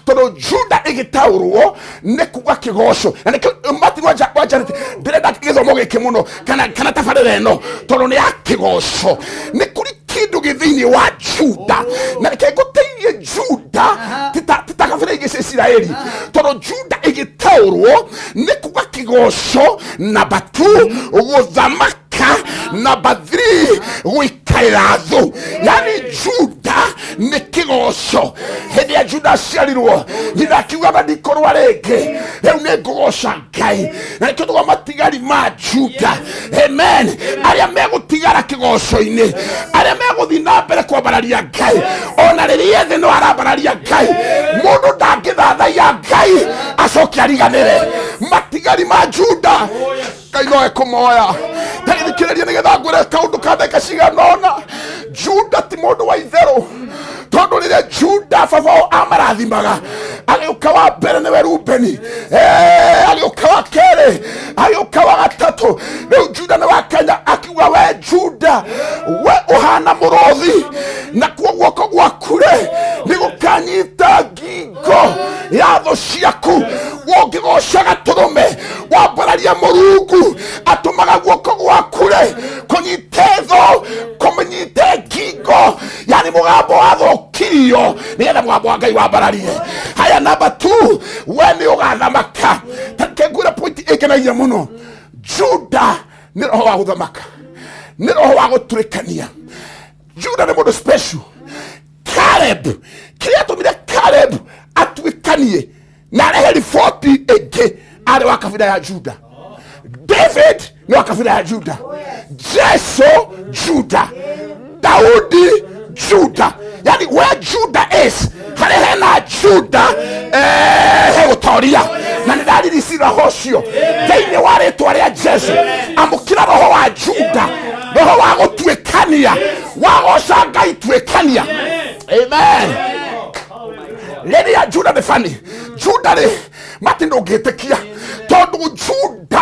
Tondũ Juda ĩgĩtaũrwo nĩ kuga kĩgoco, na nĩkĩo Martin wa Janet ndĩrenda gĩthomo gĩkĩ mũno kana tabarĩra ĩno, tondũ nĩ ya kĩgoco. Nĩ kũrĩ kĩndũ gĩ thĩinĩ wa Juda, na reke ngũteithie. Juda ti ta kabira ingĩ cia Isiraeli, tondũ Juda ĩgĩtaũrwo nĩ kuga kĩgoco, namba 2, gũthamaka. Gũthamaka. Namba 3, gũikarĩra thũ. Yani Juda nĩ kĩgoco. Hĩndĩ ya Juda aciarirwo, nyina akiuga ma ndikũrũa rĩngĩ, rĩu nĩ ngũgoca Ngai. Na nĩkĩo tũgwa matigari ma Juda, amen, arĩa megũtigara kĩgoco-inĩ, arĩa megũthiĩ na mbere kwambararia Ngai ona rĩrĩa thĩ no arambararia Ngai. Mũndũ ndangĩthathaiya Ngai acoke ariganĩre. Matigari ma Juda, Ngai no ekũmoya. Tagĩthikĩrĩria nĩgetha ngwĩre kaũndũ ka ndagĩka cigana ũna. Juda ti mũndũ wa itherũ, tondũ rĩrĩa Juda baba wao amarathimaga, agĩũka wa mbere nĩwe Rubeni, agĩũka wa kerĩ, agĩũka wa gatatũ. Rĩu Juda nĩ wa Kenya, akiuga we Juda, we ũhana mũrũthi, nakuo guoko gwaku rĩ nĩ gũkanyita ngingo ya thũ ciaku. Ũngĩgoca gatũrũme wambararia Mũrungu, atũmaga guoko gwaku rĩ kũnyite thũ, kũmĩnyite ngingo, yani mũgambo wa thũ ũkirio nĩgetha mũgambo wa Ngai wambararie. Haya, namba 2, we nĩ ũgathamaka. Tareke ngwĩre pointi ĩngenagia mũno. Juda nĩ roho wa gũthamaka, nĩ roho wa gũtũrĩkania. Juda nĩ mũndũ special. Caleb, kĩrĩa atũmire Caleb atuĩkanie na arehe riboti ĩngĩ, arĩ wa kabira ya Juda. David nĩ wa kabira ya Juda, Jesu Juda, Daudi Juda. Yani where Juda is, harĩa hena Juda, he gũtoria. Na nĩ ndaririci roho ũcio thĩinĩ wa rĩtwa rĩa Jesu. Amũkĩra roho wa Juda, roho wa gũtuĩkania, wagoca Ngai tuĩkania. Amen. Rĩrĩa Juda nĩ bani, Juda rĩ mati ndũngĩtĩkia, tondũ Juda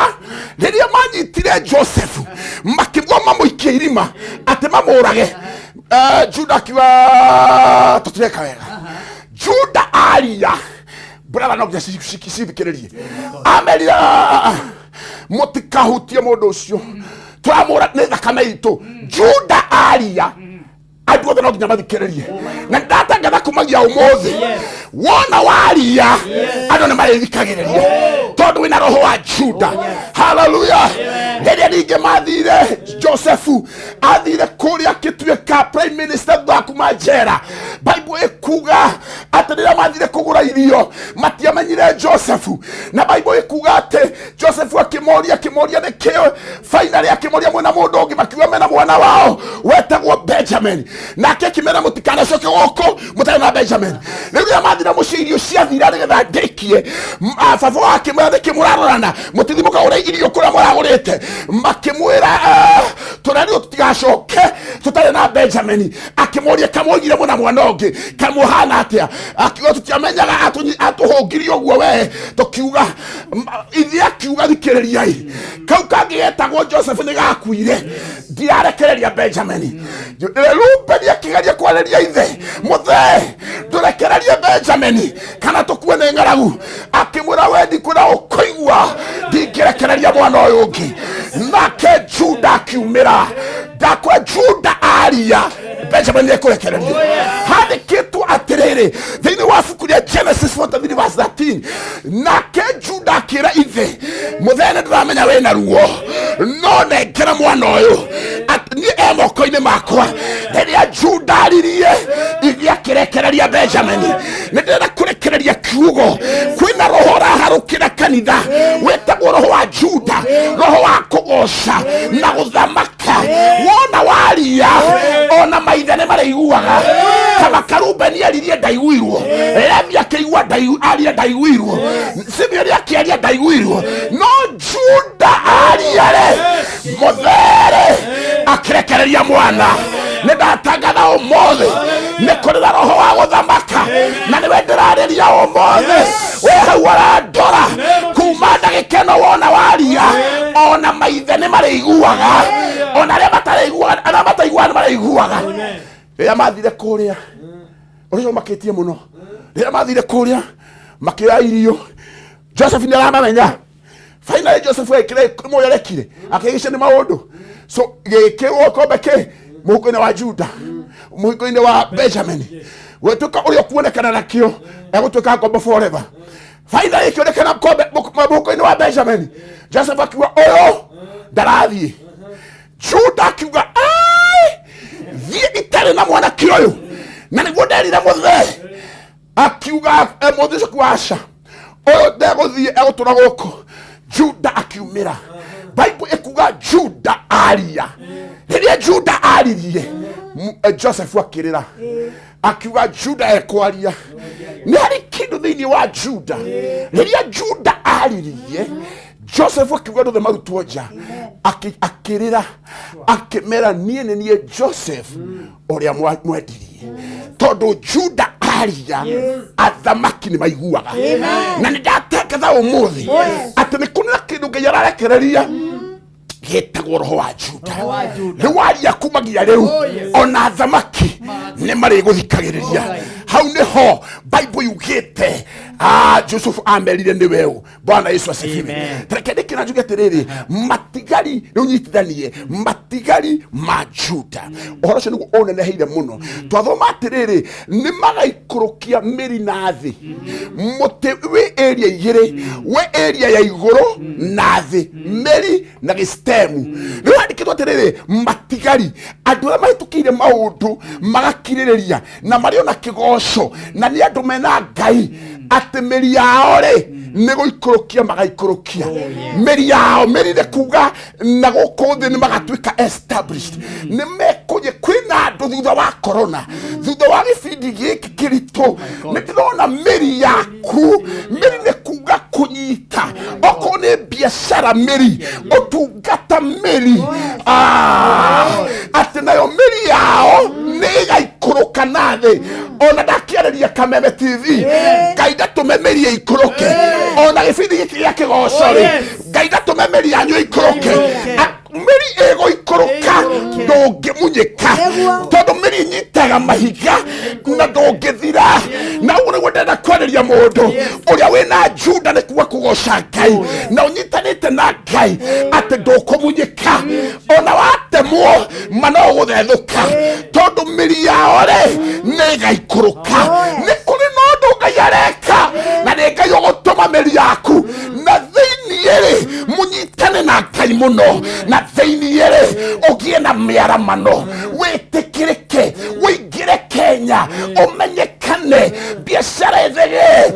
rĩrĩa manyitire Joseph makĩgua mamũikie irima atĩ mamũrage, Juda akiuga tũtireka wega. Juda aria, brother, no nginya cithikĩrĩrie, amerire mũtikahutie mũndũ ũcio, tũramũra nĩ thakame itũ. Juda aria, andũ othe no nginya mathikĩrĩrie. Na ndatangatha kumagia ũmũthĩ, wona waria andũ nĩ marĩthikagĩrĩria, tondũ wĩna roho wa Juda. Haleluya. Rĩrĩa ningĩ mathire, Josefu athire kũrĩa akĩtuĩka prime minister thutha wa kuma njera. Bible ĩkuga atĩ rĩrĩa mathire kũgũra irio matiamenyire Josefu, na Bible ĩkuga atĩ Josefu akĩmoria, akĩmoria nĩkĩo finally akĩmoria mwena mũndũ ũngĩ, makiuga mena mwana wao wetagwo Benjamin. Nake akĩmera mũtikanacoke gũkũ mũtarĩ na Benjamin. Rĩu rĩrĩa mathire mũciĩ irio ciathira, nĩgetha ndĩkie, baba wao akĩmwĩra nĩkĩ mũrarorana, mũtithi mũkagũra irio kũrĩa mũragũrĩte. Makĩmwĩra, tũrerirwo tũtigacoke tũtarĩ na Benjamin. Akĩmũria kamwoigire mũna mwana ũngĩ kamũhana atĩa? Akiuga tũtiamenyaga, atũhũngirie ũguo we tũkiuga ithe. Akiuga thikĩrĩriai, kau kangĩ getagwo Joseph nĩ gakuire, ndirarekereria Benjamin. Rubeni akĩgeria kwarĩria ithe, mũthee ndũrekererie Benjamin kana tũkue nĩ ng'aragu. Akĩmwĩra we ndikwĩra ũkũigua, ndingĩrekereria mwana ũyũ ũngĩ. Nake Juda akiumĩra, ndakwa Juda aria, Benjamin nĩ ekũrekererio. Handĩkĩtwo atĩrĩrĩ thĩinĩ wa ibuku rĩa Genesis 43 verse 13, nake Juda akĩra ithe, mũthee nĩ ndĩramenya wĩna ruo, no nengera mwana ũyũ, niĩ e moko-inĩ makwa. Rĩrĩa Juda aririe, ithe akĩrekereria Benjamin. Nĩ ndĩrenda kũrekereria kiugo, kwĩna roho ũraharũkĩra kanitha wĩtagwo roho wa Juda, roho wa kũgoca na gũthamaka. Wona waria ona maithe nĩ marĩiguaga. Kaba Karubeni aririe ndaiguirwo, Levi akĩigua aria ndaiguirwo, Simeoni akĩaria ndaiguirwo, no Juda aria rĩ, mũthere akĩrekereria mwana. Nĩ ndatangatha ũmũthĩ nĩ kũrĩ na roho wa gũthamaka, na nĩwe ndĩrarĩria ũmũthĩ. We hau ũrandora kuma ndagĩka ĩno, wona waria ona maithe nĩ marĩiguaga, ona arĩa matarĩiguaga, arĩa mataiguaga nĩ marĩiguaga. Rĩrĩa mathire kũrĩa, ũrĩa ũmakĩtie mũno, rĩrĩa mathire kũrĩa makĩoya irio, Joseph nĩ aramamenya. Finally Joseph ekire mũrĩa arekire, akĩgica nĩ maũndũ, so gĩkĩrwo kombe kĩ mũhuko-inĩ wa Juda, mũhuko-inĩ wa Benjamin, gwĩtuĩka ũrĩa ũkuonekana nakĩo egũtuĩka ngombo forever. Finally ĩkĩonekana kombe mũhuko-inĩ wa Benjamin. Joseph akiuga ũyũ ndarathiĩ. Juda akiuga "Ai, thiĩ itarĩ na mwanake ũyũ na nĩguo nderire mũthee akiuga eh, mũthee ũcio akiuga aca ũyũ ndegũthiĩ egũtũra gũkũ Juda akiumĩra Bible ĩkuga Juda aria rĩrĩa Juda aririe Joseph akĩrĩra akiuga Juda ekwaria nĩ harĩ kĩndũ thĩinĩ wa Juda rĩrĩa Juda aririe Joseph akiuga andũ othe marutwo nja akĩrĩra akĩmera niĩ nĩ niĩ Joseph ũrĩa mwendirie tondũ Juda aria athamaki nĩ maiguaga na nĩ ndatangatha ũmũthĩ atĩ nĩ kũrĩ na kĩndũ Ngai ararekereria gĩtagwo roho wa Juda rĩu waria kumagia rĩu ona athamaki nĩ marĩgũthikagĩrĩria hau nĩho Bible yugĩte Joseph amerire nĩ weũ Bwana Yesu asifiwe. Reke ndĩkĩra njuge atĩrĩrĩ matigari rĩu nyitithanie matigari ma Juda ũhoro ũcio nĩguo ũneneheire mũno twathoma atĩrĩrĩ nĩ magaikũrũkia mĩri na thĩ mũtĩ wĩ area igĩrĩ wĩ area ya igũrũ na thĩ mĩri na gĩstemu rĩu handĩkĩtwo atĩrĩrĩ matigari andũ arĩa mahĩtũkĩire maũndũ magakirĩrĩria na marĩ ona kĩgoco na nĩ andũ mena ngai atĩ mĩri yao rĩ nĩ gũikũrũkia magaikũrũkia mĩri yao mĩri nĩ kuga na gũkũ thĩ nĩ magatuĩka established nĩ mekũnye kwĩna andũ thutha wa corona thutha wa gĩbindi gĩkĩ kĩritũ nĩ ndĩrona mĩri yaku mĩri nĩ kuga kũnyita okorwo nĩ biacara mĩri ũtungata mĩri Ah, atĩ nayo mĩri yao nĩ ĩgaikũrũka na thĩ ona ndakĩarĩria kameme tv ngai ndatũme mĩri ĩikũrũke ona gĩbindi gĩkĩ gĩa kĩgoco rĩ ngai ndatũme mĩri yanyu ĩikũrũke Mĩri ĩgũikũrũka ndũngĩmunyĩka tondũ mĩri ĩnyitaga mahiga na ndũngĩthira na ũguo nĩguo ndĩrenda kwarĩria mũndũ ũrĩa wĩna Juda nĩ kuga kũgoca Ngai na ũnyitanĩte na Ngai atĩ ndũkũmunyĩka ona watemwo ma no ũgũthethũka tondũ mĩri yao rĩ nĩ ĩgaikũrũka nĩ kũrĩ na ũndũ Ngai areka na nĩ Ngai ũgũtũma mĩri yaku na thĩinĩ rĩ mũnyitane na Ngai mũno na thĩinĩ rĩ ũgĩe na mĩaramano wĩtĩkĩrĩke ũingĩre Kenya ũmenyekane biacara ĩthegee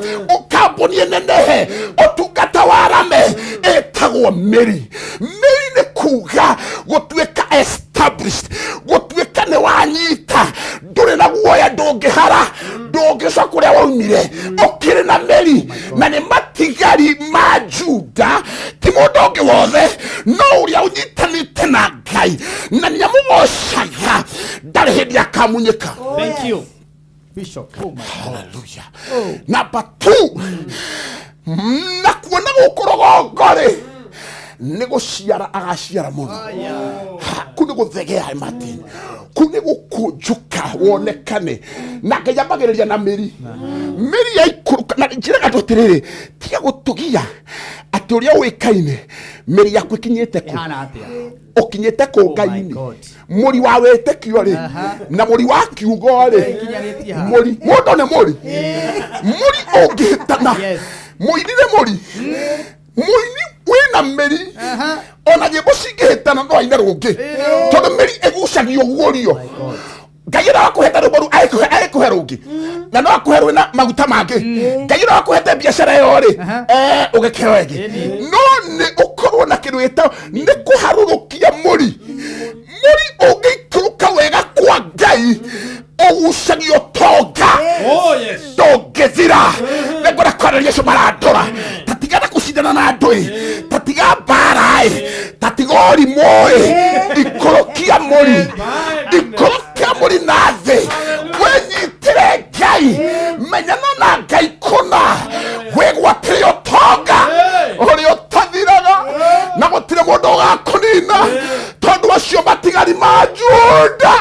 kambuni ĩnenehe ũtungata warame ĩtagwo mĩri mĩri nĩ kuga gũtuĩka established gũtuĩka nĩ wanyita ndũrĩ na guoya ndũngĩhara ndũngĩcoka kũrĩa waumire ũkĩrĩ na mĩri na nĩ matigari ma Juda ti mũndũ ũngĩ wothe no ũrĩa ũnyitanĩte na Ngai na nĩ amũgocaga ndarĩ hĩndĩ akamunyĩka. Thank you. Bishop. Oh my God. Hallelujah. Number 2 na kuona gũkũ rũgongo rĩ nĩ gũciara agaciara mũno kũ nĩ gũthegea Martin kũ nĩ gũkũnjũka wonekane na Ngai ambagĩrĩria na mĩri mĩri yaikũrũka na njĩraga andũ atĩrĩrĩ tiga gũtũgia atĩ ũrĩa ũĩkaine mĩri yaku ĩkinyĩte kũ Ĩhana atĩa? ũkinyĩte kũ Oh my Ngai-inĩ God. mũri wa wĩtĩkio rĩ na mũri wa kiugo rĩ Ĩkinyanĩtie ha? mũri mũndũ nĩ mũri mũri ũngĩhĩtana mũini nĩ mũri mũini wĩna mĩri ona nyĩmbo cingĩhĩtana no aine rũngĩ tondũ mĩri ĩgucagio guorio Ngai ũrĩa wakũhete rwĩmbo rũu agĩkũhe rũngĩ na no akũhe rwĩna maguta mangĩ Ngai ũrĩa wakũhete biacara ĩyo rĩ ũgĩkĩheo ĩngĩ no nĩ ũkorwo na kĩndũ gĩtagwo nĩ kũharũrũkia mũri mũri ũngĩikũrũka wega kwa Ngai ũgucagia ũtonga Oh, yes. ndũngĩthira nĩngwenda kwarĩria acio marandora ta tigana kũcindana na andũ ĩ ta tiga mbara ĩ ta tiga ũrimũ ĩ ikũrũkia mũri ikũrũkia mũri na thĩ wĩnyitĩre Ngai menyana na Ngai kũna wĩgwatĩre ũtonga ũrĩa ũtathiraga na gũtirĩ mũndũ ũgakũnina tondũ acio matigari ma Juda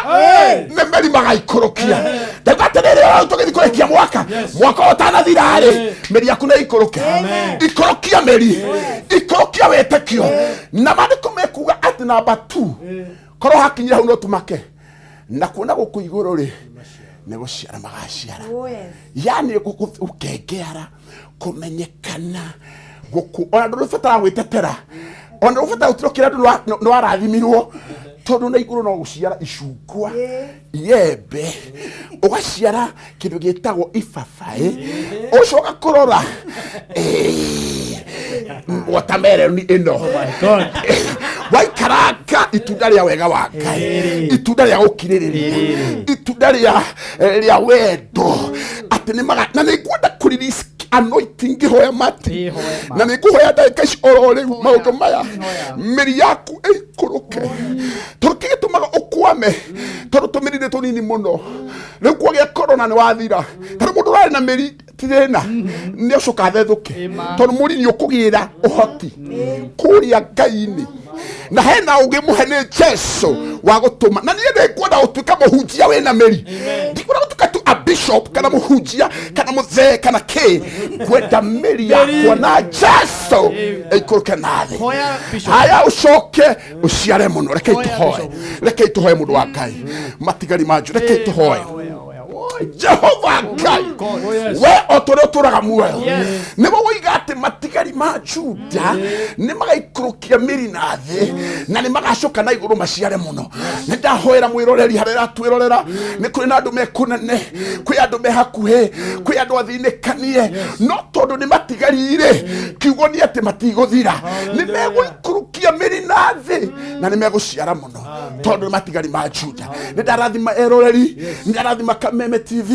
nĩ meri magaikũrũkia ndauga atĩrĩrĩ rĩu tũgĩthiĩ kũrĩkia mwaka mwaka ũyũ ũtanathira rĩ mĩri yaku nĩ ikũrũke ikũrũkia mĩri ikũrũkia wĩtĩkio na maandĩko mekuga atĩ namba 2 korwo hakinyire hau no tũmake na kuona gũkũ igũrũ rĩ nĩ gũciara magaciara yani gũkengeara kũmenyekana gũkũ ona ndũrĩbatara gwĩtetera ona ndũrĩbatara gũtirũkĩra andũ nĩ warathimirwo Tondũ na igũrũ no gũciara icungwa, iembe, ũgaciara kĩndũ gĩtagwo ibabaĩ, ũcoka kũrora watermelon ĩno waikaranga, itunda rĩa wega wa Ngai, itunda rĩa gũkirĩrĩria, itunda rĩa wendo, atĩ nĩ maga na nĩ ngwenda kũ release anointing ngĩhoya mati, na nĩ ngũhoya ndagĩka ici oro rĩu maũndũ maya mĩri yaku ĩikũrũke, tondũ kĩ gĩtũmaga ũkwame, tondũ tũmĩri nĩ tũnini mũno. Rĩu kwagĩa corona nĩ wathira, tondũ mũndũ ũrarĩ na mĩri ti thĩna nĩ ũcoka athethũke, tondũ mũri nĩ ũkũgĩra ũhoti kũrĩa Ngai-inĩ, na hena ũgĩ mũhe nĩ Jesu wa gũtũma. Na niĩ nĩ ngwenda gũtuĩka mũhunjia wĩna mĩri, ndikwenda gũtuĩka tu a bishop kana mũhunjia kana mũthee kana kĩ, ngwenda mĩri yakwa na Jesu ĩikũrũke na thĩ. Hoya, Bishop. Haya, ũcoke ũciare mũno. Rekei tũhoe, rekei tũhoe, mũndũ wa Ngai, matigari manju, rekei tũhoe. Jehova Ngai, we o tũrĩa ũtũraga muoyo, nĩwe woiga atĩ matigari ma Juda nĩ magaikũrũkia mĩri na thĩ na nĩ magacoka na igũrũ maciare mũno. Nĩ ndahoera mwĩroreri harĩa ĩratwĩrorera, nĩ kũrĩ na andũ me kũnene, kwĩ andũ me hakuhĩ, kwĩ andũ athinĩkanie, no tondũ nĩ matigari-rĩ, kiugo nĩ atĩ matigũthira, nĩ megũikũrũkia mĩri na thĩ na nĩ megũciara mũno, tondũ nĩ matigari ma Juda. Nĩ ndarathima eroreri, nĩ ndarathima Kameme TV,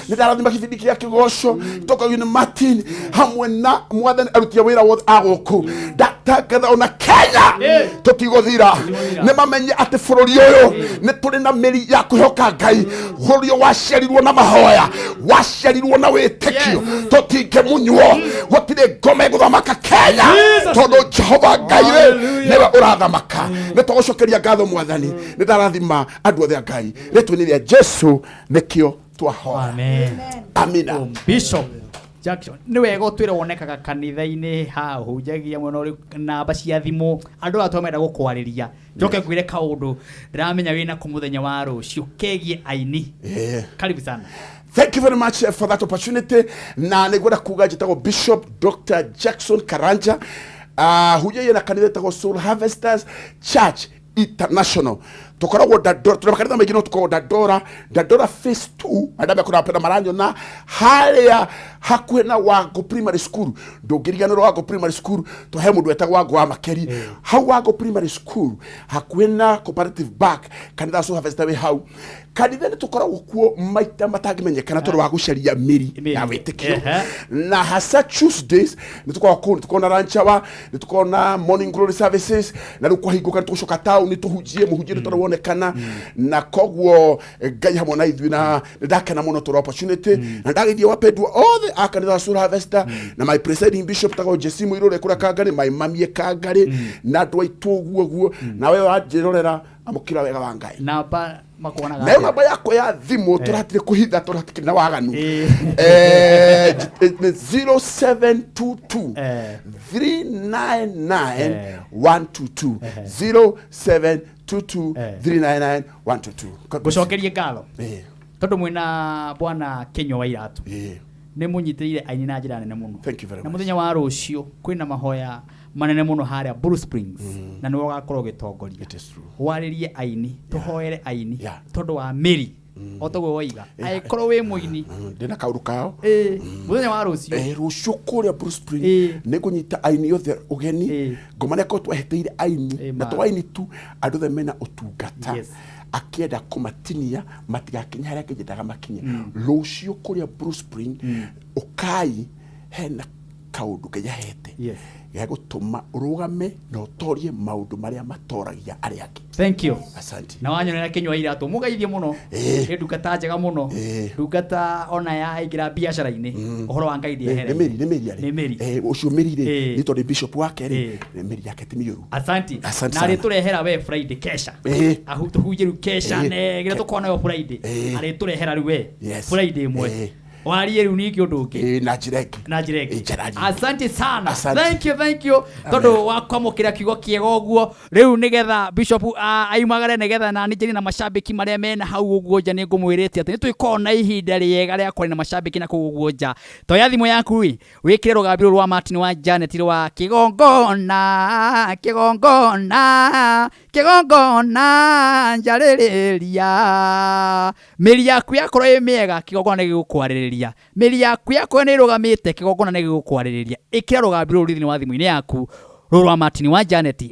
nĩ ndarathima gĩbindi kĩa kĩgoco tokagio nĩ Martin hamwe na mwathani aruti a wĩra wothe a gũkũ. Ndatangatha ona Kenya tũtigũthira, nĩ mamenye atĩ bũrũri ũyũ nĩ tũrĩ na mĩri ya kwĩhoka Ngai. Bũrũri ũyũ waciarirwo na mahoya, waciarirwo na wĩtĩkio, tũtingĩmunywo. Gũtirĩ ngoma ĩgũthamaka Kenya, tondũ Jehova Ngai rĩ nĩwe ũrathamaka. Nĩ tũgũcokeria ngatho mwathani. Nĩ ndarathima andũ othe a Ngai rĩtwa-inĩ rĩa Jesu, nĩkĩo twahoya. Amen. Amina. Bishop Jackson, nĩ wega ũtwĩre wonekaga kanitha-inĩ ha ũhunjagia mwena ũrĩkũ, namba cia thimũ andũ aya twamenda gũkwarĩria. Njoke ngwĩre kaũndũ ndĩramenya wĩnako mũthenya wa rũciũ kegiĩ aini. Karibu sana. Thank you very much for that opportunity. Na nĩ ngwenda kuga njĩtagwo Bishop Dr. Jackson Karanja. Hunjagia na kanitha ĩtagwo Soul Harvesters Church International. Tũkoragwo Dandora, tũrĩ makanitha maingĩ no tũkoragwo Dandora, Dandora Phase 2, andũ amwe kũrapenda maranyona harĩa hakuhĩ na Wango Primary School. Ndũngĩriganĩrwo Wango Primary School, to he mũndũ wetagwo Wango wa Makeri. Hau Wango Primary School, hakuhĩ na Cooperative Bank, kanitha wa Soul Harvester wĩ hau. Kanitha nĩ tũkoragwo kuo maita matangĩmenyekana tondũ wa gũcaria mĩri ya wĩtĩkio. Na hasa Tuesdays nĩ tũkoragwo kũu, nĩ tũkoragwo na lunch hour, nĩ tũkoragwo na morning glory services, na rĩu kwahingũka nĩ tũgũcoka taũni tũhunjie, mũhunjie nĩ tondũ wonekana. Na koguo Ngai hamwe na ithuĩ, na nĩ ndakena mũno tũrĩ opportunity, na ndageithia wapendwa othe a kanitha wa Soul Harvester na my presiding bishop tagwo Jesse Mũirũ ũrĩa kũrĩa Kangarĩ, my mamie Kangarĩ, na andũ aitũ ũguo ũguo. Na we wanjĩrorera, amũkĩra wega wa Ngai. Namba makuonaga Nayo atĩa? Namba yakwa ya thimũ, tũratirĩ kũhitha, tũratikĩrĩ na waganu. Nĩ 0722 399 122, 0722 399 122. God bless you. Ngũcokerie ngatho tondũ mwĩna bwana Kĩnyua wa Iratũ, nĩ mũnyitĩrĩire aini na njĩra nene mũno. Thank you very Na much. mũthenya wa rũciũ kwĩna mahoya manene mũno harĩa Blue Springs, na nĩwe ũgakorwo ũgĩtongoria warĩrie aini, tũhoere aini tondũ wa mĩri o toguo woiga, angĩkorwo wĩ mũini. Ndĩna kaũndũ kao. Mũthenya wa rũciũ. Rũciũ kũrĩa Blue Spring nĩ ngũnyita aini othe ũgeni, ngoma nĩ akorwo twahĩtĩire aini na to aini tu, andũ othe mena ũtungata. Akĩenda kũmatinia matigakinye harĩa ngĩnyendaga makinye. Rũciũ kũrĩa Blue Spring, ũkai, hena kaũndũ Ngai ahete gĩa gũtũma ũrũgame na ũtorie maũndũ marĩa matoragia arĩa angĩ. Thank you. Asante. Na wanyonera Kĩnyua Iratũ, mũgeithie mũno. Nĩ ndungata njega mũno, ndungata ona yaingĩra biacara-inĩ, ũhoro wa Ngai Nĩ mĩri, nĩ mĩri arĩ. Nĩ mĩri. Ũcio mĩri rĩ, nĩ tondũ bishop wake rĩ, nĩ mĩri yake ti mĩũru. Asanti. Asante Na sana. arĩtũrehera we Friday kesha. Ahu tũhunjie rĩu kesha negĩra tũkorwo nayo Friday. Arĩtũrehera rĩu we Friday ĩmwe. Warie rĩu ningĩ ũndũ ũngĩ. Ĩĩ, na njĩra ĩngĩ. Na njĩra ĩngĩ. Njĩra nyingĩ. Asante sana. Asante. Thank you, thank you. Tondũ wa kwamũkĩra kiugo kĩega ũguo rĩu nĩgetha bishop aimagare nĩgetha na nĩ na macambĩki marĩa mena hau ũguo nja nĩ ngũmwĩrĩte atĩ nĩ tũgĩkorwo na ihinda rĩega rĩa kwaria na macambĩki na kũu ũguo nja. Toya thimũ yaku ĩ wĩkĩre rũgambi rũrũ rwa Martin wa Janet rwa kĩgongona kĩgongona kĩgongona njarĩrĩria mĩri yaku yakorwo ĩ mĩega kĩgongona nĩ gĩgũkwarĩrĩria mĩri yaku yakorwo nĩ ĩrũgamĩte kĩgongona nĩ gĩgũkwarĩrĩria. Ĩkĩra rũgambi rũrũ thĩinĩ wa thimũ-inĩ yaku rũrũ rwa Martin wa Janet.